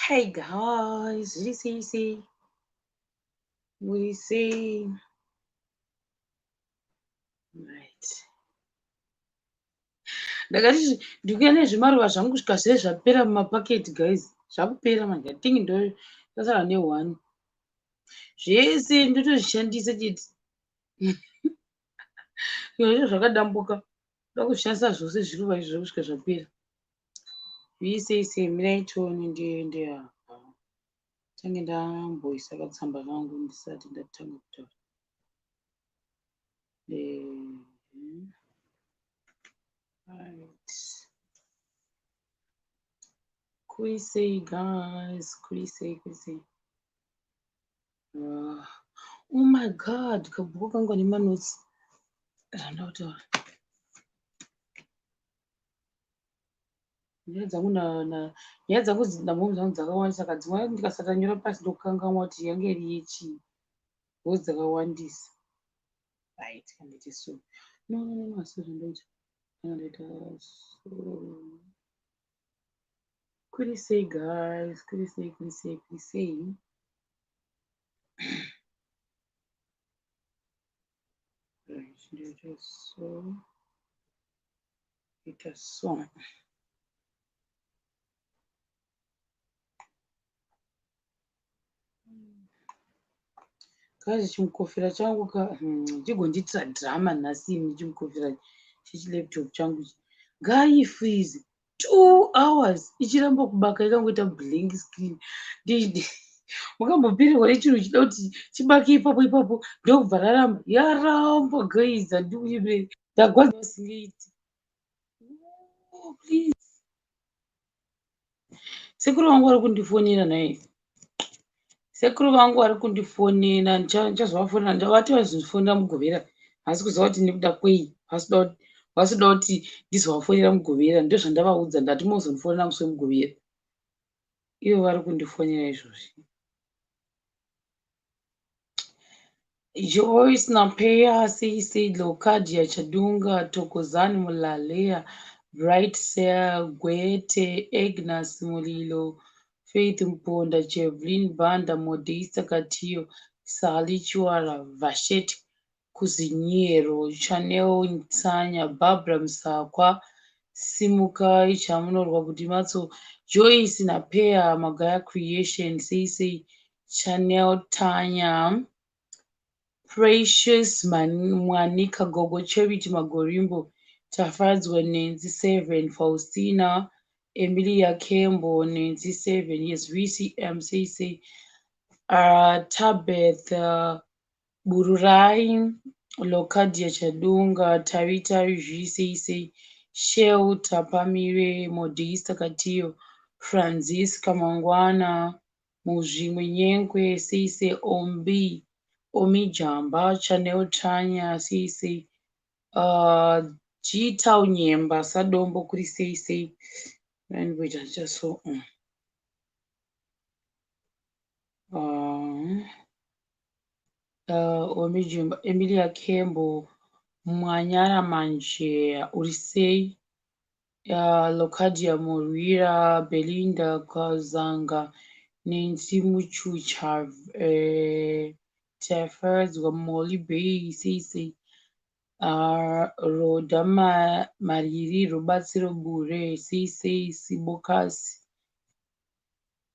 Hey guys, zviri sei sei? Muri sei? Right. Ndakati ndikuya nezvimaruva zvangu kusvika zvese zvapera mumapaketi guys. Zvakupera manje. I think ndo ndasara ne-one. Zvese ndotozvishandisa chete. Izvo zvakadambuka. Ndoda kuzvishandisa zvose zviruva izvo kusvika zvapera. Zviisei sei mirai tione ndiende apa. Tange ndamboisa katsamba kangu ndisati ndatanga kutaura. Right. Kuri sei guys? Kuri sei kuri sei? Oh my God, kabhuku kangu kane manotsi. Zvandava kutaura. Nyaya dzangu nyaya dzangu namom dzangu dzakawandisa saka dzimwe ndikasatanyora pasi ndokanganwa kuti yange iri yechii because dzakawandisa. Right, kandiite so. No, no, no, no, asi zvandoita. Kana ndaita so. Kuri sei guys? Kuri sei, kuri sei, kuri sei? Right, ndoita so. Ita so. Guys, chimukofera changu ka chigondiitira drama nhasi ini chimukofera chechilaptop changu ichi. Ngaifreeze 2 hours ichiramba kubaka ikangoita blank screen. Mukambopirirwa nechinhu chida kuti chibake ipapo ipapo ndokubva raramba. Yaramba guys, handikunyeperi. Ndagwadziwa singaiti. Oh, please. Sekuru vangu vari kundifonera nhai. Sekuru vangu vari kundifonera, ndichazovafonera. Ndavati vazondifonera Mugovera. Hasi kuziva kuti nekuda kwei. Vasikuda kuti ndizovafonera Mugovera. Ndozvandavaudza ndati mozondifonera musi weMugovera. Ivo vari kundifonera izvozvi. Joyce Napeya, Sisi Lokadia Chadunga, Thokozani Mulalea, Bright Gwete, Agnes Mulilo, Faith Mponda, Jevlin Banda, Modista Katiyo, Sally Chiwara, Vashet Kuzinyero, Chanel Ntsanya, Barbara Musakwa, Simukai Chamunorwa Budimatso, Joyce Napeya, Magaya Creation, Sei Chanel Tanya, Precious Mwanika, Gogo Charity Magorimbo, Tafadzwa Nancy Seven, Faustina, Emilia Kembo, Nancy Seven, yes, VCM, Sei Tabeth Bururai, Locadia Chadunga, Tavi Tavi Zvi Sei, Shelter Pamire, Modista Katiyo, Francisca Mangwana, Muzvimwe Nyenkwe, Sei Ombi, Omijamba, Chanel Tanya, Sei Gtau Nyemba, Sadombo kuri sei sei. Ndimboita so. Omijamba, Emilia Kembo, Mwanyara Manjeya, uri sei? Locadia Murwira, Belinda Kazanga, Nancy Muchucha, Tafadzwa Molly Bay, sei sei. Rhoda Mariri, Rubatsiro Bure, sei sei, Sibokasi,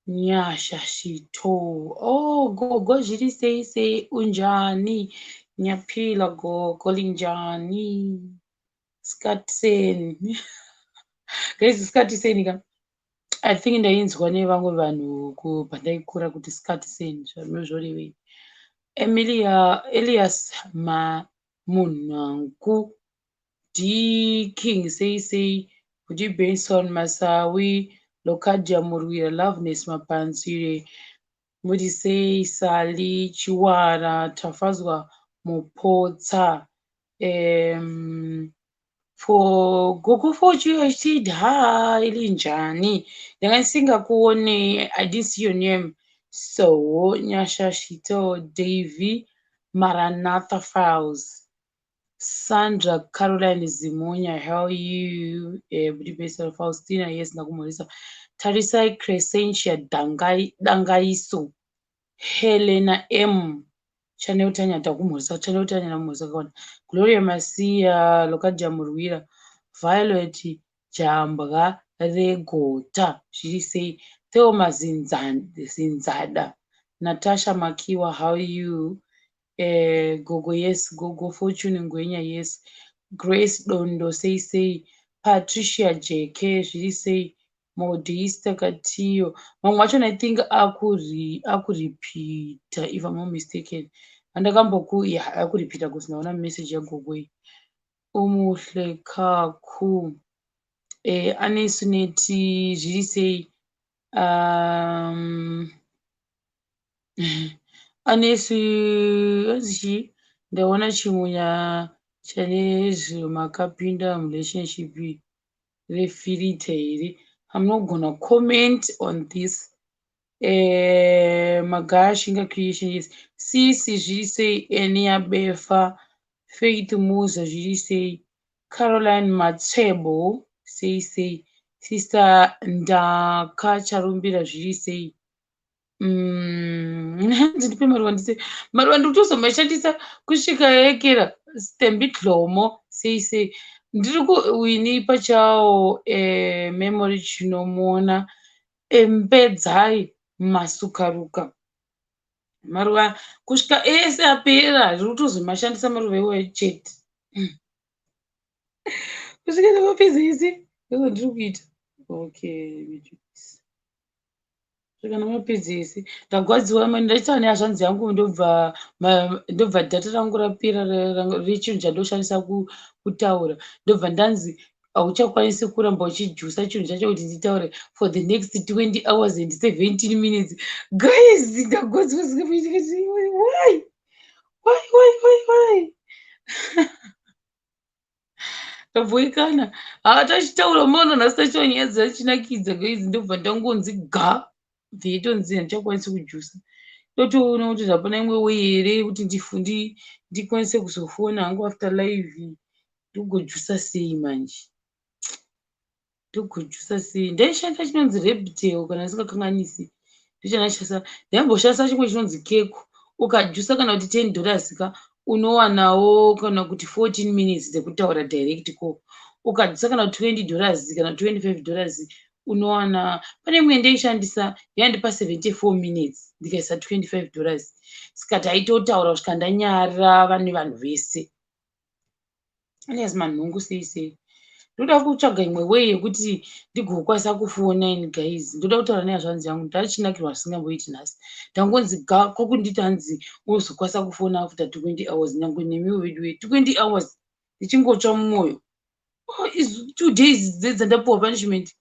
Nyasha Shito. Oh, gogo zviri sei sei, unjani? Nyaphila gogo linjani? Skatiseni. Guys, skatiseni ka. I think ndainzwa nevamwe vanhu pandaikura kuti skatiseni zvinozvorevei. Emilia Elias Munhangu, D King sei sei, Budi Benson Masawi, Locadia Murwira, Loveness Mapanzire, muri sei Sally Chiwara, Tafadzwa Mupotsa. For Gogo Fortune, I said hi, linjani. Ndanga ndisingakuone, I didn't see your name. So, Nyasha Shito, Davy, Maranatha Files. Sandra Caroline Zimunya, how are you? Budi Faustina, yes, nakumhoresa. Tarisai Crescentia Dangaiso, Helena M, Chanel Tanya takumhoresa, Chanel Tanya namhoresa kakawanda, Gloria Masiya, Locadia Murwira, Violet Jambwa Regota, zviri sei, Thelma Zinzada, Natasha Makiwa, how are you? Gogo, yes, Gogo Fortune Ngwenya, yes, Grace Dondo, sei sei, Patricia Jeke, zviri sei, Modista Katiyo. Mamwe achona I think akuripita, if I'm not mistaken. Andakamboku, yeah, akuripita because ndaona message yagogo iyi. Umuhle kaku. Anesuneti, zviri sei? Anesu anzi chii? Ndaona chimunya chane zvemakapinda murelationship refirita here? I'm not gonna comment on this. Magashinga Creation, yes. Sisi, zviri sei? Enia Befa, Faith Muza, zviri sei? Caroline Matsebo, sei sei? Sister Ndakacharumbira, zviri sei? Ndipe maruva, ndise maruva ndiri kutozomashandisa kusvika yekera. Stembi Dlomo, sei sei? Ndiri kuwini pachawo Memory Chinomona, Embedzai Masukaruka. Maruva kusvika ese apera, ndiri kutozomashandisa maruva iwayo chete kusvika ndamapedza ese. Ndozvandiri kuita. Okay, svika ndamapedza ese. Ndagwadziwa mani, ndaitaura nehazvanzi yangu, ndobva data rangu rapera rechinhu chandoshandisa kutaura, ndobva ndanzi hauchakwanisi kuramba uchijusa chinhu chacho kuti nditaure for the next 20 hours and 17 minutes. Guys, ndagwadziwa. Why, why, why, why, why? Ndabhoikana. Haa, tachitaura maona nhasi, tachiwa nyaya dzachinakidza, guys, ndobva ndangonzi ga, bveitonzi handichakwanisi kujusa. Ndotoona kuti zvapana imwe way here yekuti ndikwanise kuzofona hangu after live. Ndogojusa sei manje? Ndogojusa sei? Ndaishandisa chinonzi Rebtel, kana ndisingakanganisi, ndochandashandisa. Ndaimboshandisa chimwe chinonzi Keku. Ukajusa kana kuti $10 ka, unowanawo kana kuti 14 minutes dzekutaura direct call. Ukajusa kana kuti $20 kana $25, unowana, pane imwe yandaishandisa yandipa 74 minutes ndikaisa $25. Saka taitotaura kusvika ndanyara vane vanhu vese. Alias Manhungu, sei sei? Ndoda kutsvaga imwe way yekuti ndigokwanisa kufona ini, guys. Ndoda kutaura nehazvanzi yangu, ndachinakirwa zvisingamboiti nhasi. Ndangonzi ga, kwakunditi hanzi unozokwanisa kufona after 20 hours. Nyange nemiwo vedu, 20 hours ndichingotsva mumwoyo. Oh, 2 days dzandapiwa punishment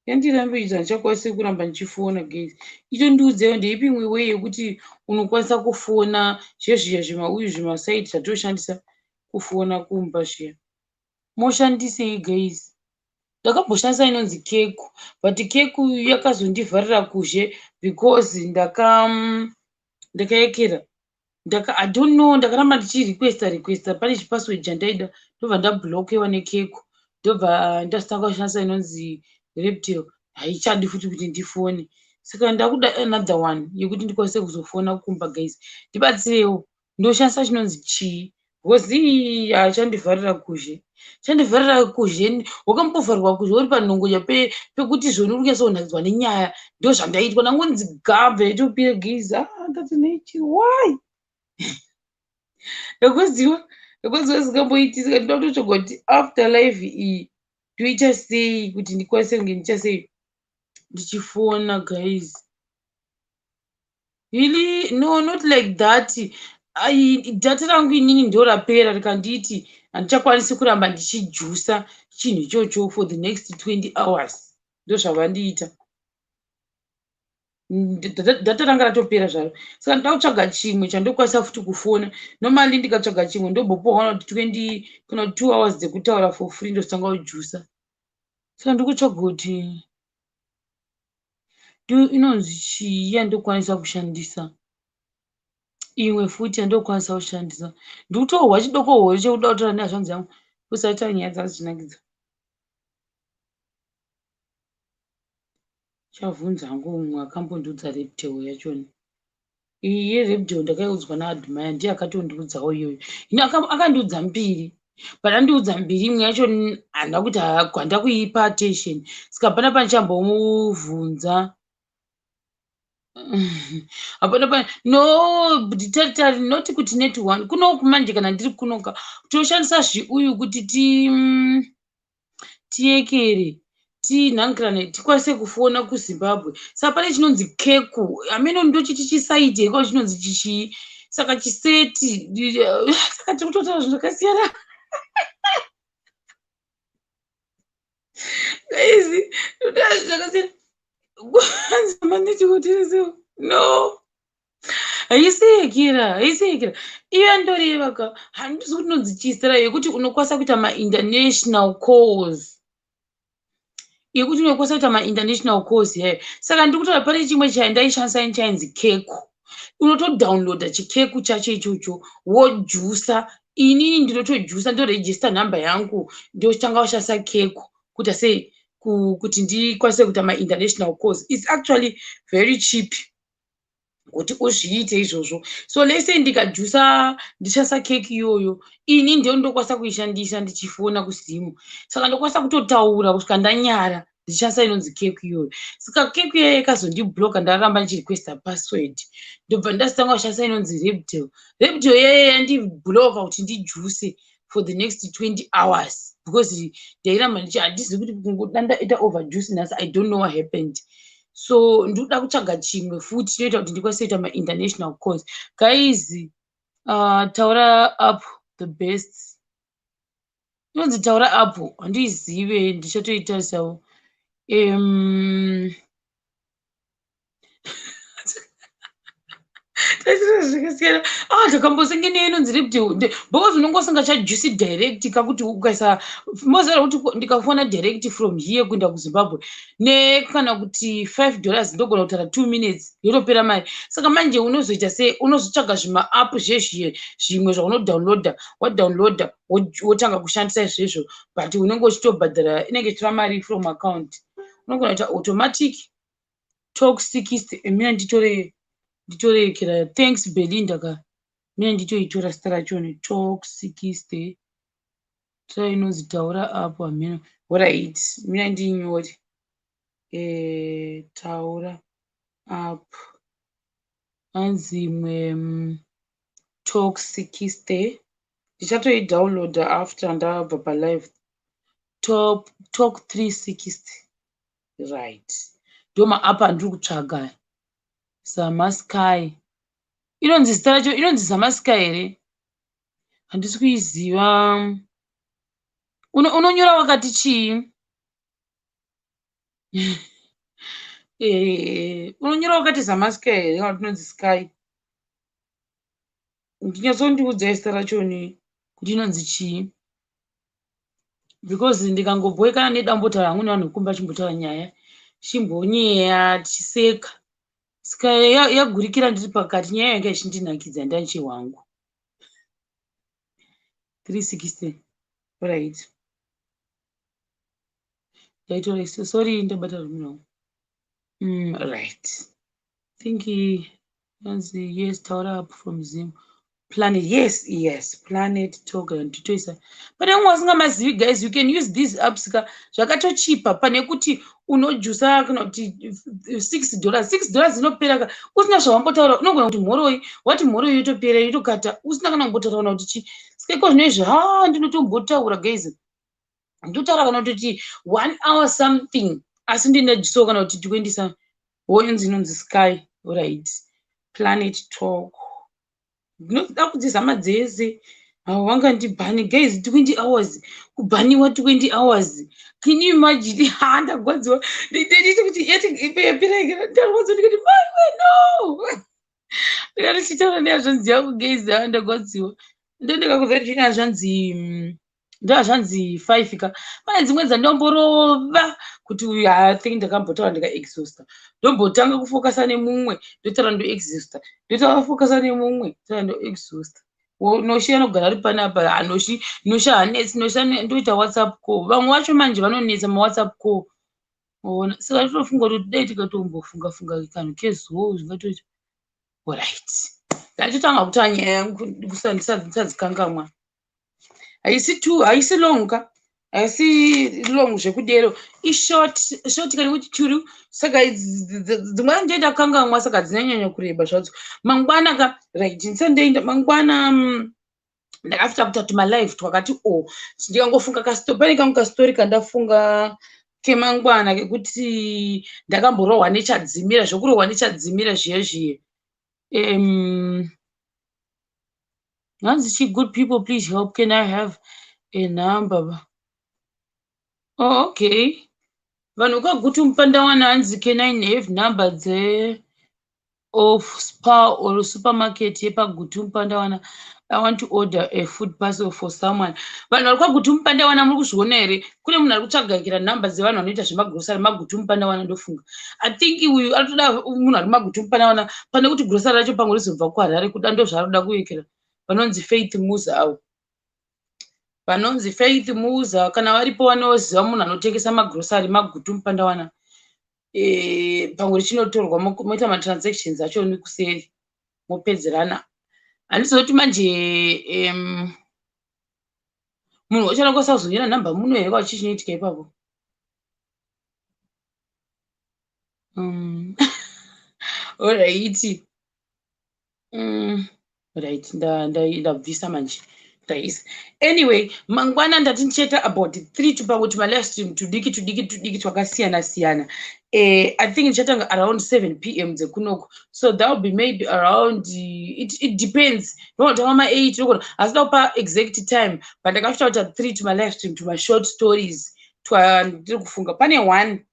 yandirambe, handichakwanisi kuramba ndichifona, guys. Itondiudzewo ndeipi imwe way yekuti unokwanisa kufona zvezviya zvimauyu, zvimasaiti zvatoshandisa kufona kumba zviya. Moshandisei, guys? Ndakamboshandisa inonzi Keku, but Keku yakazondivharira kuzhe because ndakayekera ndaka, I don't know, ndakaramba ndichirequesta requesta, pane chipassword chandaida, ndobva ndablokewa neKeku, ndobva ndazotanga kushandisa inonzi Rebtel. Haichadi futi kuti ndifone, saka ndakuda another one yekuti ndikwanise kuzofona kumba. Guys, ndibatsirewo, ndoshandisa chinonzi chii? Because ii hachandivharira kuzhe, chandivharira kuzhe. Wakambovharwa kuzhe uri panhongonya pekuti zvoni uri kunyatsonakidzwa nenyaya? Ndo zvandaitwa, ndangonzi gabva yaitopira giza. Ndati nechi, why? Ndakuziva, ndakuziva singamboiti. Saka ndinoda kutotsvaga kuti after live iyi ndoita sei kuti ndikwanise kunge ndicha sei ndichifona, guys. Really? No, not like that. Data rangu inini ndo rapera, rikanditi handichakwanisi kuramba ndichijusa chinhu ichocho for the next 20 hours. Ndo zvavandiita. Data ranga ratopera zvaro, saka ndoda kutsvaga chimwe chandokwanisa futi kufona normally. Ndikatsvaga chimwe, ndombopiwa kana kuti 20 kana kuti 2 hours dzekutaura for free, ndozotanga kujusa. Saka ndikutsvaga kuti inonzi chii yandokwanisa kushandisa, imwe futi yandokwanisa kushandisa. Ndikutohwa chidoko hori chekuda kutaura nehazvanzi yangu, kusati nyaya dzacho dzinakidza. Chavhunza hangu umwe akambondiudza Rebtel yachona. Iyi yeRebtel ndakaiudzwa naAdmire, ndiye akatondiudzawo iyoyo. Ino akandiudza mbiri. But andiudza mbiri imwe yacho handina kuti handina kuipa attention. Saka hapana pandichambomubvunza. Hapana pa no tari not kuti net one kunoku manje kana ndiri kunoka tinoshandisa zviuyu kuti ti tiyekere tinhangirane tikwanise kufona kuZimbabwe. Saka pane chinonzi keku hameno ndochiti chisaiti here kana chinonzi chichii saka chiseti saka tiri kutotaura zvinhu zvakasiyana. Guys, zvakasiyana. No. Haisiyekera, haisiyekera. Iyo yandoreva ka, handisi kuti inonzi chii rayo yekuti unokwanisa kuita ma-international calls. Yekuti unokwanisa kuita ma-international calls yayo. Saka ndiri kutaura pane chimwe chandaishandisa ini chainzi keku. Unotodownloada chikeku chacho ichocho wojusa. Inini ndinotojusa ndorejista nhamba yangu ndotanga kushandisa keku kuita sei kuti ndikwanise kuita ma-international calls. It's actually very cheap kuti uzviite izvozvo. So let's say ndikajusa ndishandisa keki iyoyo, ini ndiyo ndokwanisa kuishandisa ndichifona kuZimu. Saka ndokwanisa kutotaura kusvika ndanyara ndichishandisa inonzi keki iyoyo. Saka keki iyoyo ikazondibloka ndaramba ndichirequesta password. Ndobva ndazotanga kushandisa inonzi Rebtel. Rebtel iyoyo yandibloka kuti ndijuse for the next 20 hours because ndairamba ndichi handizivi kuti kungoda ndaita overjuice nhasi, I don't know what happened. So ndikuda kutsvaga chimwe futi chinoita kuti ndikwanise kuita ma-international calls. Guys, taura up the best. Inonzi taura up, handiizive, ndichatoitarisawo. Zvakasiyana. Ah, takambosenge neinonzi Rebtel because unonge usingachajusi direct kakuti ukaisa moziva kuti ndikafona direct from here kuenda kuZimbabwe nekana kuti $5 ndogona kutaura 2 minutes yotopera mari. Saka manje unozoita sei? Unozotsvaga zvimaapp zvezviye zvimwe zvaunodownloada, wadownloada wotanga kushandisa izvezvo, but unenge uchitobhadhara, inenge ichitora mari from account. Unogona kuita automatic talk 60. Mina nditore nditorekera. Thanks Belinda ka. Mina nditoitora zita rachoni talk 60. Tora inonzi taura apo hameno. Alright, mina ndiinyore. Taura app. Hanzi imwe talk 60. Ndichatoidownloada after ndabva palive. Top talk 360. Right. Ndo maapp andiri kutsvaga. Zamasky. Inonzi zita racho inonzi Zamasky here? Handisi kuiziva. Unonyora wakati chii? Unonyora wakati Zamasky here kana kuti inonzi Sky? Ndinyatsondiudzai zita rachoni kuti inonzi chii. Because ndikangobhoekana nedambotaura hangu nevanhu vekumba chimbotaura nyaya. Chimbonyeya tichiseka. Saka yagurikira ndiri pakati nyaya yanga ichindinakidza ndanchihwangu. 360. Right. Ndaitora sorry ndabata rurimi rwangu. Right. Think yanzi yes taura up from Zim. Planet, yes, yes, Planet Talk nditoisa. Pane vamwe vasingamazivi guys, you can use these apps ka zvakatochipa pane kuti unojusa kana kuti $6. $6 inopera ka usina zvawambotaura, unogona kuti mhoroi, wati mhoroi yotopera yotokata usina kana kumbotaura kana kuti chii. Saka iko zvino izvi ha ndinotombotaura guys. Ndotaura kana kutoti 1 hour something asi ndinajusawo kana kuti 20 something. Woinzi inonzi Sky, right. Planet Talk. Ndinoda kudzizama dzese. Avo vangandibhani guys 20 hours kubhaniwa 20 hours. Can you imagine? Ha ndagwadziwa. Nditi kuti yati yapera ndarwadziwa ndikati maiwe no. Ndikati ndichitaura nehazvanzi yangu guys ha ndagwadziwa. Ndondikakuza ndine hazvanzi ndozvanzi 5 ka. Pane dzimwe dzandomborova kuti uyu I think ndakambotaura ndikaexhausta. Ndombotanga kufokasa nemumwe ndotaura ndoexhausta. Ndotanga kufokasa nemumwe ndotaura ndoexhausta. Noshi anogara ari panapa, Noshi Noshi haanetsi, Noshi ndoita WhatsApp call. Vamwe vacho manje vanonetsa maWhatsApp call. Ona, saka tinofunga kuti dai tikatombofunga funga kanhu kezuwo zvingatoita. Alright. Ndatotanga kutaura nyaya yangu ndisadzikangamwa. Haisi too, haisi long ka. Haisi long zvekudero. Ishort, short kana kuti churu. Saka dzimwe ndoenda kangamwa saka dzinonyanya kureba zvadzo. Mangwana ka, right, ndisandoenda mangwana ndakafita kuita tumalive twakati o oh, ndikangofunga pane kamwe kastori kandafunga kemangwana kekuti ndakamborohwa nechadzimira zvekurohwa nechadzimira zviye zviye. Hanzi chi good people please help, can I have a number? Oh, okay, vanhu kaguti mupandawana hanzi can I have number dze of Spar or supermarket yepaGutu Mupandawana? I want to order a food parcel for someone. Vanhu vari kwaGutu Mupandawana, muri kuzviona here? Kune munhu ari kutsvagakira nhamba dzevanhu vanoita zvemagrosari maGutu Mupandawana. Ndofunga, I think uyu aritoda munhu ari maGutu Mupandawana, pane kuti grosari racho pamwe rizobva kuHarare. Kuda ndo zvaari kuyekera. Vanonzi Faith Muza avo, vanonzi Faith Muza, kana varipo vanoziva munhu anotengesa magrosari maGutu Mupandawana, pamwe richinotorwa, moita matransactions acho nekuseri, mopedzerana. Handizoti manje munhu wacho anokwanisa kuzonyora nhamba muno here? Kwachi chinoitika ipapo? Alright. Right, ndabvisa manje, ndaisa. Anyway, mangwana ndati ndichaita about three to pamwe tumalive stream tudiki tudiki tudiki twakasiyana siyana. I think ndichatanga around 7 p.m. dzekunoko, so that will be maybe around, it depends, ndinotanga ma8 nokona, asi da kupa exact time, but ndakafita kuita three tumalive stream tumashort stories twandiri kufunga. Pane one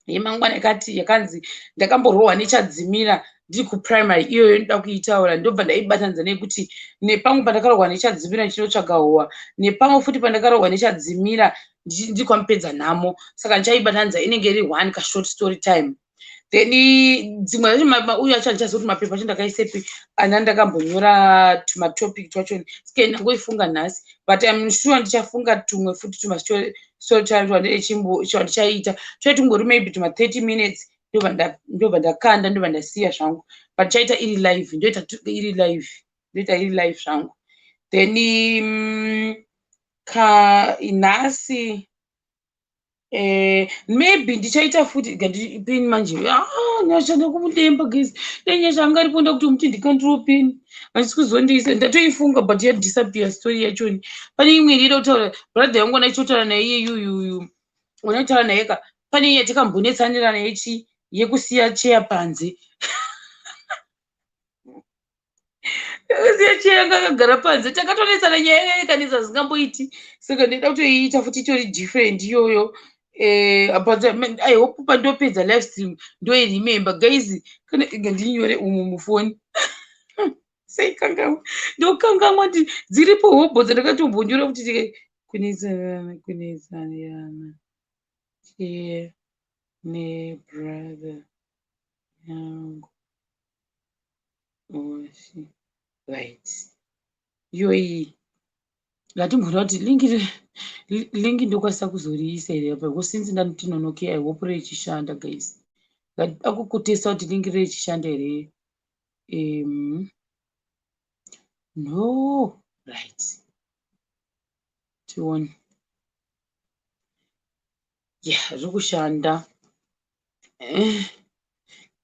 yemangwana yakati yakanzi ndakamborohwa nechadzimira ndiri kuprimary. Iyoyo ndoda kuitaura, ndobva ndaibatanidza nekuti nepamwe pandakarohwa nechadzimira ndichinotsvaga howa, nepamwe futi pandakarohwa nechadzimira ndiri kwamupedza nhamo. Saka ndichaibatanidza, inenge iri one kashort story time. Then dzimwe dzacho, uyu acho handichaziva kuti mapepa acho ndakaisepi, ana ndakambonyora tumatopic twacho, sike ndangoifunga nhasi, but I'm sure ndichafunga tumwe futi tumastory twandichaita toe tungori maybe tuma 30 minutes, ndobva ndakanda, ndobva ndasiya zvangu. But ndichaita iri live, ndoita iri live, ndoita iri live zvangu. Then ka nhasi maybe ndichaita futi pin manje. Ah, Nyasha, ndakumudemba guys. Dai Nyasha anga aripo, ndakuti muti ndikandirowo pin, handisi kuzondiisa. Ndatoifunga but yadisappear story yachoni. Pane imwe inoda kutaura brother yangu, andaichotaura naye iyeyuyuyu, unaitaura naye ka, pane iye tikambonetsanirana yechi yekusiya cheya panze. Yekusiya cheya yanga akagara panze, takatonetsana nyaya yayo ikanetsa zvingamboiti. Saka ndinoda kutoiita futi itori different iyoyo. But I hope pandopedza live stream ndoiremember guys. Kana inga ndinyore umu mufoni, seikangamwa, ndokangamwa kuti dziripo hobho dzandakatombonyora kuti kunetsanana, kunetsanirana cheya nebrother yangu. Oshi, right, iyoyi ngatimboona kuti link ndokwanisa kuzoriisa here apa, because since ndandinonoke, I hope richishanda guys. Ngatida kukutesta kuti link richishanda here. No, right, tione. Yeah, riri kushanda.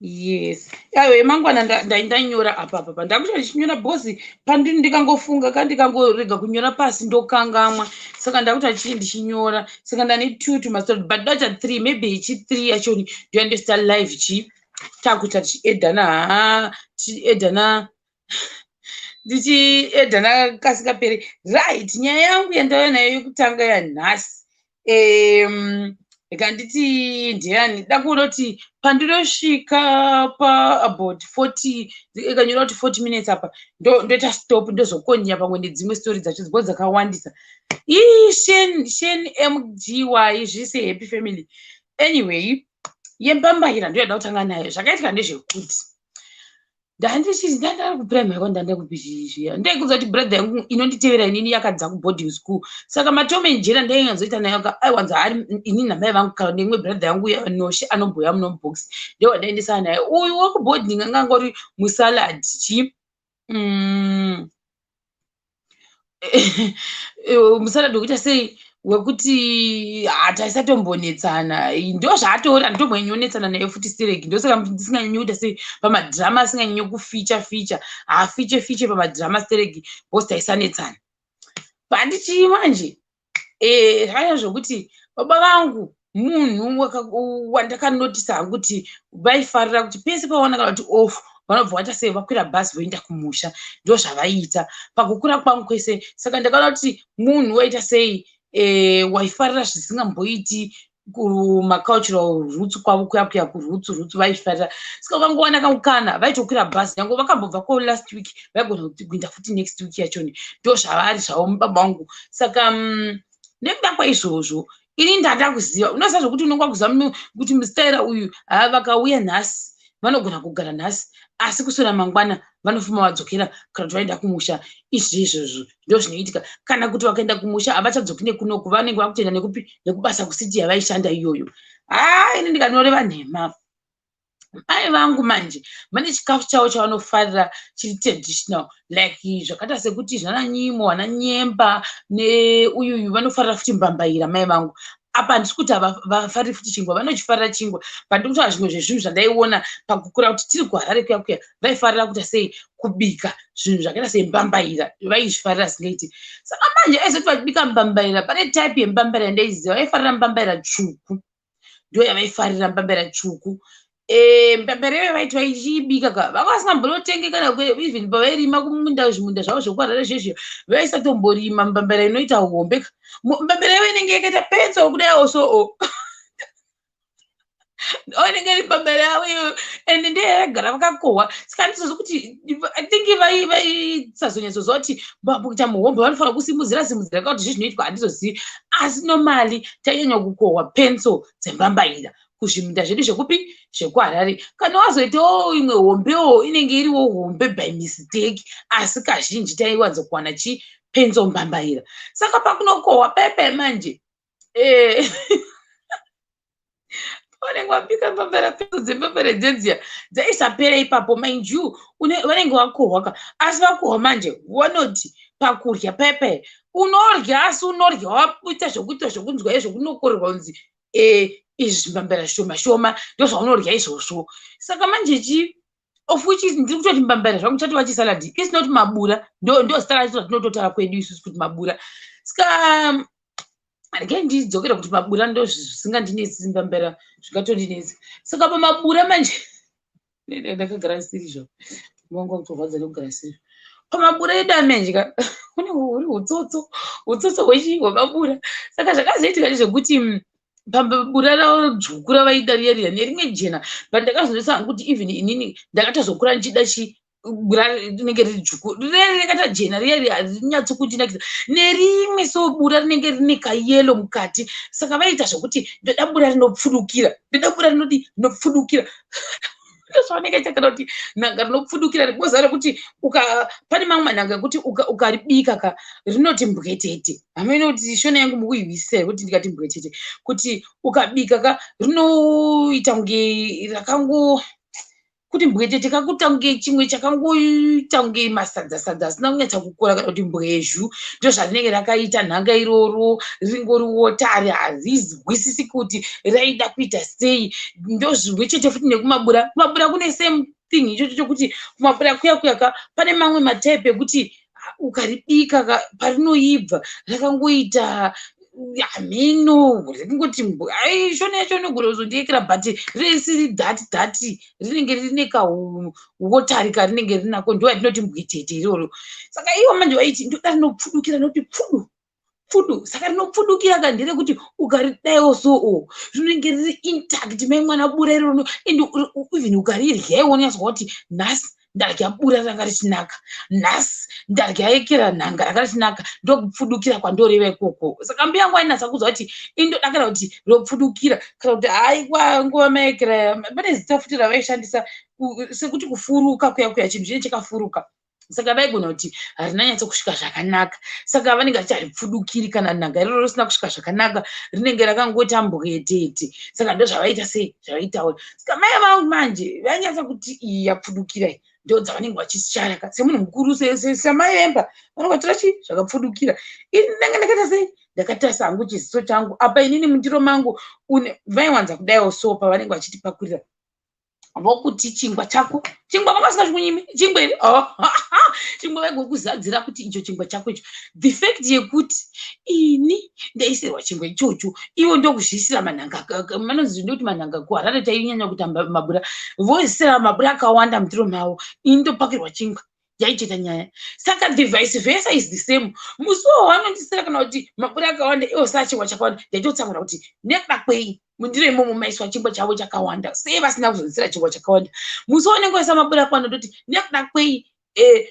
Yes, aiwa, yemangwana ndanyora apa apa, ndakuita ndichinyora because pandini ndikangofunga ka, ndikangorega kunyora pasi ndokangamwa. Saka ndakuita chii, ndichinyora. Saka ndane two tumastori, but ndaita three, maybe ichi three yacho ndoyandoita live chi takuita tichiedhana, ha, tichiedhana, ndichiedhana kasingaperi. Right, nyaya yangu yandauya nayo yekutanga yanhasi, ndikanditi ndiani da kuona kuti pandinosvika paabout 40, ikanyora kuti 40 minutes apa, ndoita stop, ndozokonya pamwe nedzimwe story dzacho dzibo dzakawandisa. Ii, shen shen mgy zvise happy family. Anyway, yembambaira ndo yada kutanga nayo. Zvakaitika ndezvekuti Ndandichiri ndandari kuprimary kwandanda kupi zviya. Ndaikuudza kuti brother yangu inonditevera inini yakadza kuboarding school. Saka maTom and Jerry ndainyatsoita nayo aiwanza ari inini namai vangu kana neimwe brother yangu Noshe anomboya muno mubox. Ndowandaendesana naye. Uyu wekuboarding anga angori musalad chi musalad wekuita sei wekuti hataisatombonetsana ndo zvaatori handitombonyanyonetsana naye futi stereki. Ndosaka ndisinganyanyi kuita sei pamadhirama, asinganyanyi kuficha ficha, haafiche fiche pamadhirama stereki because taisanetsana. Pandichii manje zvakanyanya zvokuti baba vangu munhu wandakanotisa hangu kuti vaifarira kuti pese pavaona kana kuti off vanobva vaita sei, vakwira bhazi voenda kumusha. Ndo zvavaiita pakukura kwangu kwese. Saka ndakaona kuti munhu waita sei, waifarira zvisingamboiti kumacultural roots kwavo kuya kuya kuroots roots vaifarira. Saka ukangowana kamukana vaitokwira bhazi, nyange vakambobva ko last week vaigona kuenda futi next week yachoni. Ndo zvavari zvavo mubaba vangu. Saka nekuda kwaizvozvo ini ndada kuziva, unoziva zvokuti unonga kuziva kuti mustaira uyu haa vakauya nhasi vanogona kugara nhasi, asi kuswera mangwana vanofuma vadzokera kana kuti vaenda kumusha. Izvi izvozvo ndo zvinoitika. Kana kuti vakaenda kumusha havachadzoki nekunoku, vanenge vakutoenda nekupi, nekubasa kusiti yavaishanda iyoyo. Haa, ini ndikanoreva nhema. Mai vangu manje vane chikafu chavo chavanofarira chiri traditional, like zvakaita sekuti zvana nyimo, vana nyemba neuyuyu. Vanofarira futi mbambaira mai vangu. Apa handisi kuti havafariri futi chingwa, vanochifarira chingwa, but ndikutaura zvimwe zvezvinhu zvandaiona pakukura kuti tiri kuHarare kuya kuya vaifarira kuita sei, kubika zvinhu zvakaita sembambaira. Vaizvifarira singaiti. Saka manje aizoti vachibika mbambaira, pane type yembambaira yandaiziva vaifarira, mbambaira tsvuku ndo yavaifarira, mbambaira tsvuku. Mbambaira iyoyo vaiti vaichiibika ka, vanga vasingambonotenge kana even pavairima kumunda, zvimunda zvavo zvekuHarare zvezvo, vaisatomborima mbambaira inoita hombe ka. Mbambaira iyoyo inenge yakaita petso kudai so o inenge iri mbambaira yavo iyoyo, ende ndeyagara vakakohwa. Saka handizozi kuti I think vaisazonyatsoziva kuti kuita muhombe vanofanira kusimudzira simudzira kana kuti zvezvinoitwa, handizozivi. Asi normally tainyanya kukohwa petso dzembambaira kuzviminda zvedu zvekupi, zvekuHarare. Kana wazoitawo imwe hombewo inenge iriwo hombe by mistake, asi kazhinji taiwanza kuwana chi petso mbambaira. Saka pakunokohwa pepe manje vanenge vabika mbambaira, petso dzembambaira dzedziya dzaisapera ipapo. Mind you, vanenge vakohwa ka, asi vakohwa manje vanoti pakurya pepe unorya, asi unorya waita zvokuita zvokunzwa zvokunokorerwa kunzi izvi zvimbambaira shoma shoma ndozvaunorya izvozvo. Saka manje chi of which is ndiri kutoti mbambaira zvangu chatova chisalad, is not mabura, ndo zita racho ratinototaura kwedu isusu kuti mabura. Saka regai ndidzokere kuti mabura ndo zvisingandinetsi, mbambaira zvingatondinetsi. Saka pamabura manje ndakagara siri zvo wangu wakutorwadza nekugara siri pamabura edu amenje ka, une huri utsotso, utsotso hwechi hwemabura. Saka zvakazoitika ndezvekuti pabura ravo dzvuku ravaida riya riya nerimwe jena, but ndakazonetsa hangu kuti even inini ndakatozokura ndichida chi bura rinenge riri dzvuku, rinenge rakaita jena riya riya harinyatsi kundinakidza, nerimwe so bura rinenge rine kayellow mukati. Saka vaiita zvokuti ndoda bura rinopfudukira, ndoda bura rinodi rinopfudukira, ndozvavanenge vaita, kana kuti nhanga rinopfudukira boza rekuti pane mamwe manhanga ekuti ukaribika ka rinoti mbwetete. Hamene kuti shona yangu mukuihwisisa here kuti ndikati mbwetete, kuti ukabika ka rinoita kunge rakango kuti mbwetete, kakuita kunge chimwe chakangoita kunge masadza sadza asina kunyatsa kukora, kana kuti mbwezhu. Ndozvarinenge rakaita nhanga iroro, ringori wotari, harizwisisi kuti raida kuita sei. Ndozvimwe chete futi nekumabura. Kumabura kune same thing ichocho chokuti kumabura kuya kuya ka pane mamwe matype ekuti ukaribika ka parinoibva rakangoita hameno ringoti ai shona yacho inogona kuzondiekera, but risiri dhati dhati, rinenge rine kauwotari karinenge rinako, ndo yatinoti mbwetete iroro. Saka ivo manje vaiti ndoda rinopfudukira, rinoti pfudu pfudu. Saka rinopfudukira ka nderekuti ukaridaiwo so o rinenge riri intact mai mwana bura iroro, and even ukarirya iwe unonyatswa kuti nhasi ndarya bura ranga richinaka, nhasi ndarya ekera nhanga ranga richinaka. Ndokupfudukira kwandoreva ikoko. Saka mbuya yangu ainatsa kuudza kuti indodakara kuti ropfudukira, kana kuti haikwa nguva maekera, pane zita futi ravaishandisa. Sekuti kufuruka kuya kuya, chinhu chinenge chakafuruka, saka vaigona kuti harina nyatso kusvika zvakanaka, saka vanenge vachiti haripfudukiri. Kana nhanga iroro risina kusvika zvakanaka, rinenge rakangota mbwetete. Saka ndo zvavaita sei, zvavaitaura. Saka mai vangu manje vainyatsa kuti iyi yapfudukira iyi, ndo dzavanenge vachisharaka semunhu mukuru, samai vemba, vanenge vatora chii zvakapfudukira. Ini ndanga ndakaita sei? Ndakatarisa hangu chiziso changu apa. Inini mundiro mangu vaiwanza kudaiwo so pavanenge vachitipakurira, vokuti, "Chingwa chako." Chingwa vanga vasingazvikunyimi chingwa here? Oh, chingwa vaigokuzadzira kuti icho chingwa chako icho. The fact yekuti ini ndaisirwa chingwa ichocho, ivo ndokuzviisira manhanga, manonzi ndoti manhanga kuHarare tainyanya kuita mabura, voisira mabura akawanda mundiro mavo, ini ndopakirwa chingwa, yaichita nyaya. Saka the vice versa is the same. Musi wo wanondisira kana kuti mabura akawanda, iwo saa chingwa chakawanda, ndaitotsamura kuti nekuda kwei mundiro imomo maiswa chingwa chavo chakawanda, sei vasina kuzondisira chingwa chakawanda? Musi waunenge waisa mabura akawanda, ndoti nekuda kwei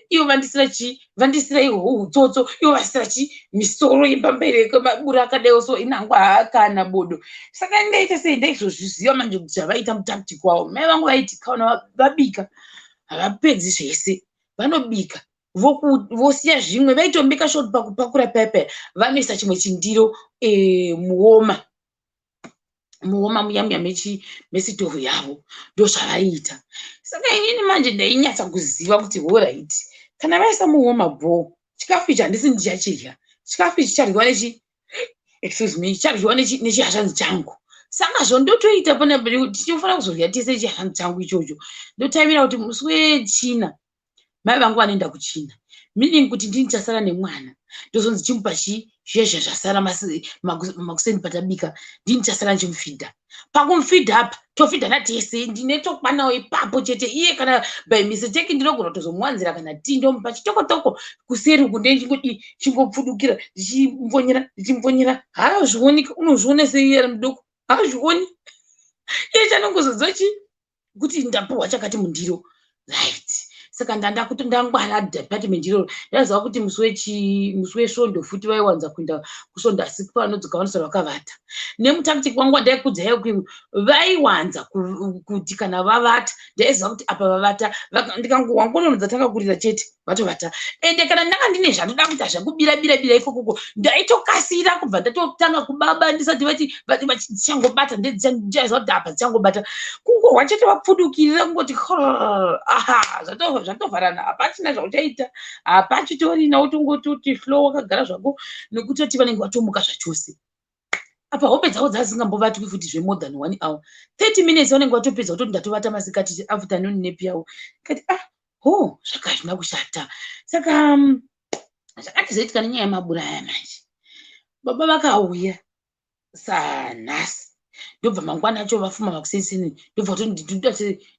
ivo vandisira chii? Vandisira ihwo utsotso. Ivo vasira chii? Misoro yembambereko, mabura akadaiwo so inangwa haakana bodo. Saka ndaita sei? Ndaizozviziva manje kuti zvavaita mutactic wavo. Mai vangu vaiti kana vabika, havapedzi zvese. Vanobika, vosiya zvimwe. Vaitobika short pakupakura paya, vanoisa chimwe chindiro muoma, muoma muya muya mesitovhu yavo. Ndo zvavaiita. Saka inini manje ndainyatsa kuziva kuti alright, kana vaisa muoma bho, chikafu ichi handisi ndichachidya. Chikafu ichi chadyiwa nechi, excuse me, chadyiwa nechihashanzi changu. Saka zvondotoita pana tichofanira kuzodya tese chihashanzi changu ichocho. Ndotaimira kuti musi wechina mai vangu vanoenda kuchina, meaning kuti ndini chasara nemwana. Ndozonzi chimupa chii zviya zviya zvasara makuseni patabika. Ndini chasara ndichimufidha. Pakumufidha apa tofidhana tese, ndine tokwanawo ipapo chete. Iye kana by mistake ndinogona kutozomuwanzira kana tii, ndomupa chitokotoko kuseri uku, ndechingodi chingopfudukira, ndichimvonyera, ndichimvonyera. Haazvioni. Unozviona sei iye ari mudoko? Haazvioni. Iye chanongozodzwa chii? Kuti ndapuhwa chakati mundiro, right? Saka ndanda kuti ndangwara department iroro. Ndaiziva kuti musi wesvondo futi vaiwanza kuenda kusvondo, asi pavanodzoka vanosara vakavata. Nemutactic wangu wandaikudzai kuti vaiwanza kuti kana vavata, ndaiziva kuti apa vavata. Ndikangohwa ngonono dzatanga kurira chete, vatovata. Ende kana ndanga ndine zvandoda kuita zvekubira bira bira ikokoko, ndaitokasira kubva ndatotanga kubaba ndisati vati dzichangobata. Ndichaiziva kuti apa dzichangobata, kungohwa chete vapfudukirira, kungoti aha, zvatovharana, hapachina zvauchaita, hapachitorina. Utongototi flow, wakagara zvako, nekutoti vanenge vatomuka zvachose. Apa hope dzavo dzadzisingambovatwi futi zvemore than one hour, 30 minutes vanenge vatopedza kutoti ndatovata masikati, afternoon nap yavo. Kati ah, ho, zvaka hazvina kushata. Saka zvakatizoitika nenyaya yemabura aya manje, baba vakauya sanhasi, ndobva mangwana acho vafuma makuseni, ndobva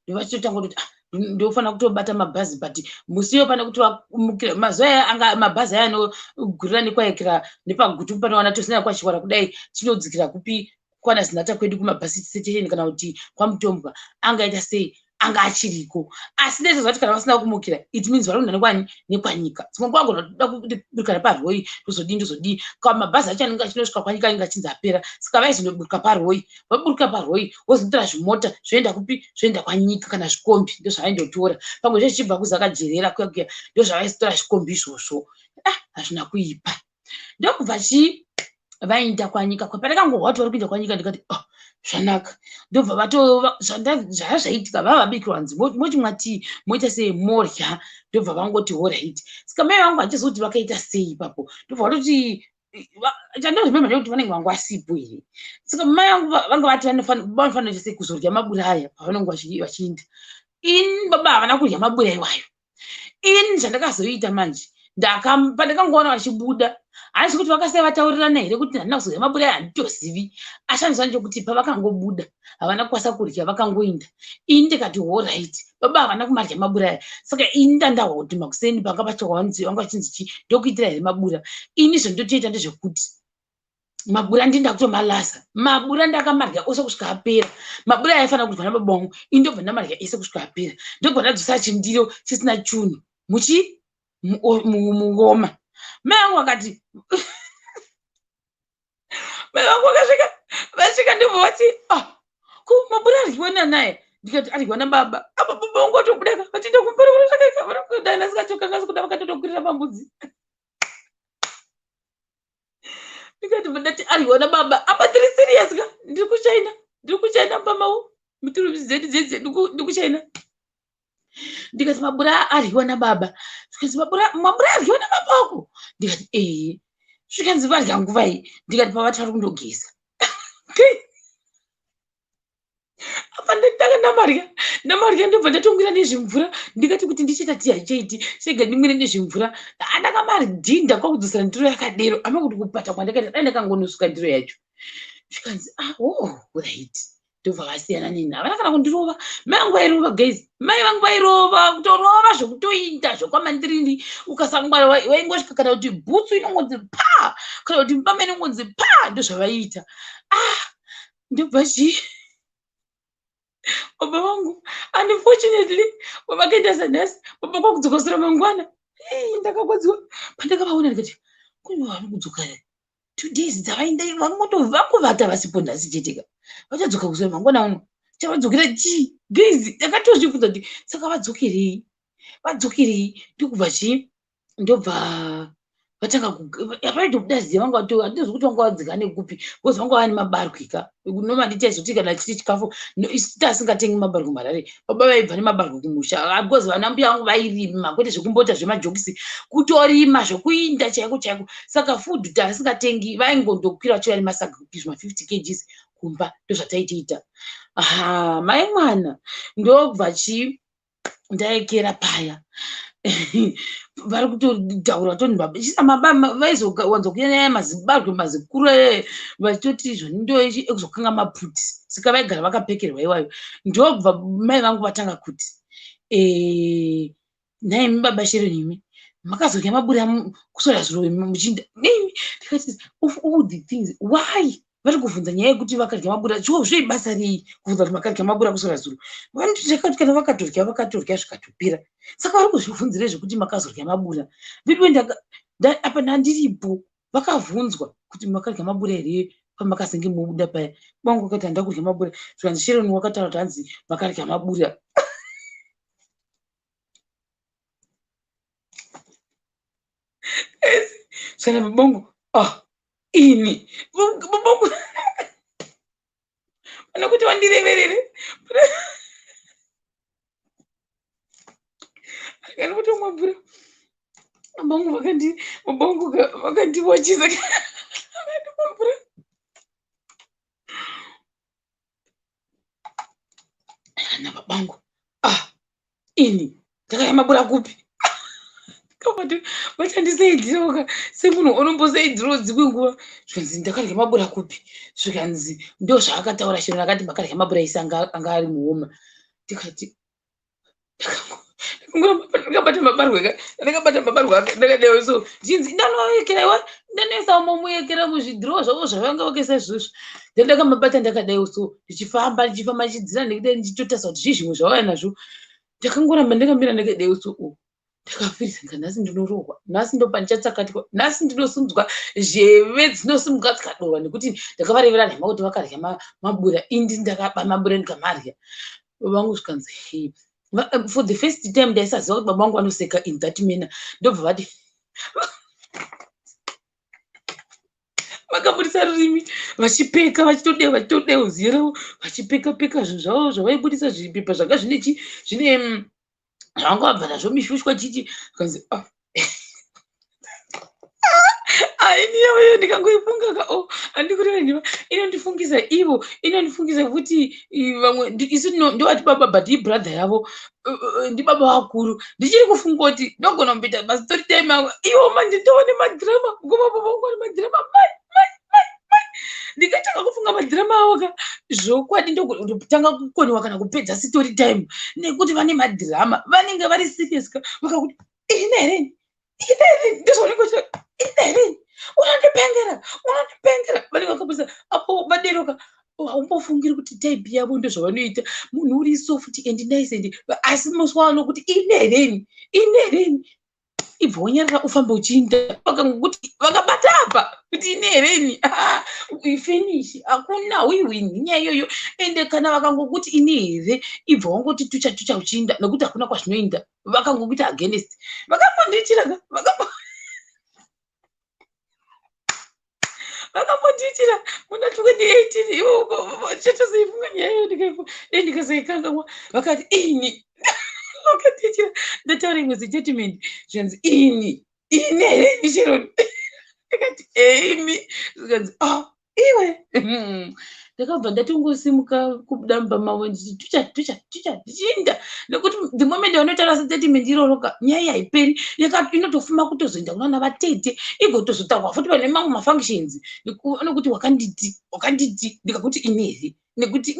ndovachitotanga kutoti ah, ndofanira kutobata mabhazi. But musiwo pane kuti vamukira mazuva aya, anga mabhazi aya anogurira nekwaekera nepaGutu, panowana tosina kwachiwara kudai, tinodzikira kupi? Kwana Zinata kwedu kumabhasi station kana kuti kwaMutombwa. Angaita sei? Anga achiriko, asi ndezvozva kuti kana vasina kumukira, it means vari kuenda nekwani? Nekwanyika. Dzimwe nguva agona kuda kuburika neparwoi, ndozodii, ndozodii. Ka mabhazi acho anenge achinosvika kwanyika anenge achinzi apera, saka vaizonoburuka parwoi. Vaburuka parwoi, vozotora zvimota zvoenda kupi? Zvoenda kwanyika kana zvikombi, ndozvavaindotora. Pamwe zvezvichibva kuzakajerera kuya kuya, ndozvavaizotora zvikombi izvozvo. Ah, hazvina kuipa. Ndokubva chii? Vaenda kwanyika. Pandakangohwa kuti vari kuenda kwanyika, ndikati oh, zvanaka. Ndobva vato zvaa zvaitika, vava vabikirwa nzi mochimwa tii, moita sei, morya. Ndobva vangoti alright. Saka mai vangu handizivi kuti vakaita sei ipapo, ndobva vatoti, chandozvimemba ndekuti vanenge vangu vasipo here. Saka mai vangu vanga vati vanofanira kuita sei? Kuzorya mabura aya pavanenge vachiinda. Ini baba havana kudya mabura iwayo. Ini zvandakazoita manje, pandakangoona vachibuda, handisi kuti vakasai vataurirana here kuti handina kuzodya mabura aya, handitozivi. Ashandiswa ndechekuti pavakangobuda havana kukwanisa kudya, vakangoinda. Ini ndikati alright, baba havana kumadya mabura aya. Saka ini ndandahwa kuti makuseni panga vanga vachinzi chii, ndokuitira here mabura? Ini zvondotoita ndezvekuti mabura ndinda kutomalasa. Mabura ndakamarya ose kusvika apera. Mabura aifanira kudya nababa vangu, ini ndobva ndamarya ese kusvika apera. Ndobva ndadzosa chindiro chisina chunhu muchi mungoma. Mai vangu vakati, mai vangu vakasvika, vasvika ndobva vati, ah, ko mabura aryiwa nanaye? Ndikati aryiwa nababa. Apa baba vangu vatobuda ka, vachienda kumberi kunotsvaka vari dai asikachoka asi kuda vakatotokwirira pambudzi. Ndikati ndati aryiwa nababa. Apa ndiri serious ka, ndiri kushaina, ndiri kushaina pamau mituro dzedu dzedze ndiri kushaina. Ndikati mabura aryiwa nababa. Zvikanzi mabura mabura aryiwa nababa wako. Ndikati ee. Zvikanzi varya nguvai? Ndikati pavati vari kundogeza. Apa ndatanga ndamarya, ndamarya ndobva ndatongwira nezvimvura. Ndikati kuti ndichiita tii haichaiti, chega ndimwire nezvimvura. Ndakamadhinda kwakudzosera ndiro yakadero. Ama kuti kupata kwandakaita dai ndakangonosuka ndiro yacho. Zvikanzi ah oh right. Ndobva vasiyana neni, havana kana kundirova. Mai vangu vairova guys, mai vangu vairova, kutorova zvekutoinda zvekwamandirini. Ukasangwara waingosvika kana kuti bhutsu inongonzi pa, kana kuti mbama inongonzi pa, ndozvavaiita. Ah, ndobva chii baba vangu unfortunately vakaenda sanhasi, baba kwakudzoka sura mangwana. Ndakakwadziwa pandakavaona, ndikati kune vari kudzoka 2 days dzavaenda, vangovata vasipo nhasi cheteka, vachadzoka kusura mangwana uno. Chavadzokera chii guys? Ndakatozvibvunza kuti saka vadzokerei, vadzokerei? Ndokubva chii, ndobva vatanga vaitobuda ziya. Vanga handizi kuti vanga vadzika nekupi, because vanga vane mabarwe ka. Normally taizoti kana chiri chikafu isu tasingatengi mabarwe muHarare, baba vaibva nemabarwe kumusha, because vana mbuya vangu vairima, kwete zvekumbota zvemajokisi, kutorima zvekuinda chaiko chaiko. Saka food tasingatengi, vaingondokwira vachiuya nemasaga zvima 50 kgs kumba, ndozvataitoita. Ha, mai mwana, ndobva chii ndaekera paya vari kutotaura toni baba chisa mababa vaizowanza kunyanya mazibarwe mazikuru vachitoti izvo ndo ekuzokanga maputi, saka vaigara vakapekerwa iwayo. Ndobva mai vangu vatanga kuti, "Nhaimi baba Sharon, imi makazodya maburi kuswera zuro muchinda nemi?" Ndikati, of all the things, why vari kuvhunza nyaya yekuti vakadya mabura? Cho zveibasa rei kuvhunza kuti makadya mabura kuswera zuro? Vanoti kana vakatodya, vakatodya zvikatopera, saka vari kuzvibvunzirei zvekuti makazodya mabura? Vidiwe apa ndandiripo, vakavhunzwa kuti makadya mabura here pamakazenge mobuda paya. Vangu vakati handa kudya mabura. Zvikanzi Sharon wakataura kuti hanzi makadya mabura. Saka babangu, ah, ini babangu pana kuti vandireverere kana kutomwa mvura, babangu vakandi babangu vakandiwachisa, vakandipa mvura. Kana babangu, ah, ini ndakaya mabura kupi? Kabati vachandisaidzirawo semunhu unombosaidzirawo dzimwe nguva. Zvikanzi ndakarya mabura kupi? Zvikanzi ndo zvaakataura Sharon, akati makarya mabura ese anga ari muhoma. Ndikati ndakabata mabarwe ka, ndakabata mabarwe ake ndakadaiwo so, zvichinzi ndanoekera iwa, ndanoisa mumuyekera muzvidhirowa zvavo zvavanga vakaisa izvozvo. Ndandakamabata ndakadaiwo so, ndichifamba ndichifamba ndichidzira nekudai, ndichitotarisa kuti zvii zvimwe zvavauya nazvo. Ndakangoramba ndakamira ndakadaiwo so. O, ndakafirisa ndika nhasi ndinorohwa, nhasi ndopandichatsakatwa, nhasi ndinosunzwa zheve dzinosimuka dzikadorwa nekuti ndakavarevera nhema kuti vakarya mabura. Indi ndakaba mabura ndikamarya vangu. Zvikanzi he, for the first time ndaisaziva kuti baba vangu vanoseka in that manner. Ndobva vati vakabudisa rurimi vachipeka, vachitodeva, vachitodeva ziyo ravo, vachipeka peka zvinhu zvavo zvavaibudisa, zvipepa zvanga zvine chi zvine zvavanga vabva nazvo mishushwa chichi. Kanzi ah, aini yavo ndikangoifunga ka, o, handikureva nhema, inondifungisa ivo, inondifungisa futi vamwe. Isu ndovati baba, but ibrother yavo, ndibaba vakuru. Ndichiri kufunga kuti ndogona kumboita mastory time avo ivo manje ndova nemadhirama ngoma, baba vangu vane madhirama, mai mai mai mai. Ndikatanga kufunga madhirama avo ka, zvokwadi ndotanga kukoniwa kana kupedza story time nekuti vane madhirama, vanenge vari serious ka. Vakakuti ine here, ine here, ndozvaunenge uchita, ine here, unondipengera, unondipengera. Vanenge vakabudisa apo vaderoka, haumbofungiri kuti type yavo ndozvavanoita. Munhu uri soft and nice and asi musi wanokuti ine here, ine here. Ibva wonyarara ufambe uchiinda. Vakangokuti vakabata apa kuti ini here ini, finish, hakuna huihwini nyaya iyoyo. Ende kana vakangokuti ini here, ibva wangoti tucha tucha uchiinda, nekuti hakuna kwazvinoinda. Vakangokuita against, vakambondiitira vakambondiitira muna 2018 ivo. Chatozoifunga nyaya iyo, dai ndikazoikangamwa. Vakati ini, vakandiitira, ndataura imwe statement, zvikanzi ini, ini here ini Sharon? Ndikati eimi. Zvikanzi ah, iwe. Ndakabva ndatongosimuka kubuda mumba mavo ndichiti tucha tucha tucha ndichiinda, nekuti the moment vanotaura statement iroro ka, nyaya haiperi, inotofuma kutozoenda kunana vatete, igotozotaurwa futi pane mamwe mafunctions, nekuti wakanditi, wakanditi, ndikakuti ini here? Nekuti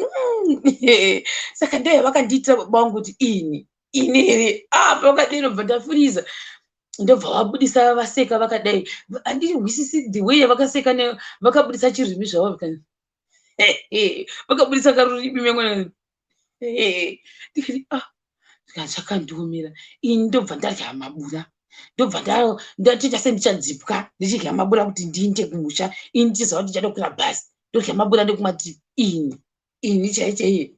saka ndo yavakandiitira baba vangu kuti ini, ini here? Apa vakadero, bva ndafuriza, ndobva vabudisa vaseka vakadai. Handihwisisi the way yavakaseka, vakabudisa chirimi zvavo, vakabudisa karurimi memwe. Ndikati ah, zvakandiomera ini. Ndobva ndarya mabura, ndobva ndatoita sendichadzipwa ndichirya mabura kuti ndiinde kumusha. Ini ndichiziva kuti ndichadokwira bhasi, ndorya mabura ndekumati ini, ini chai chaiye.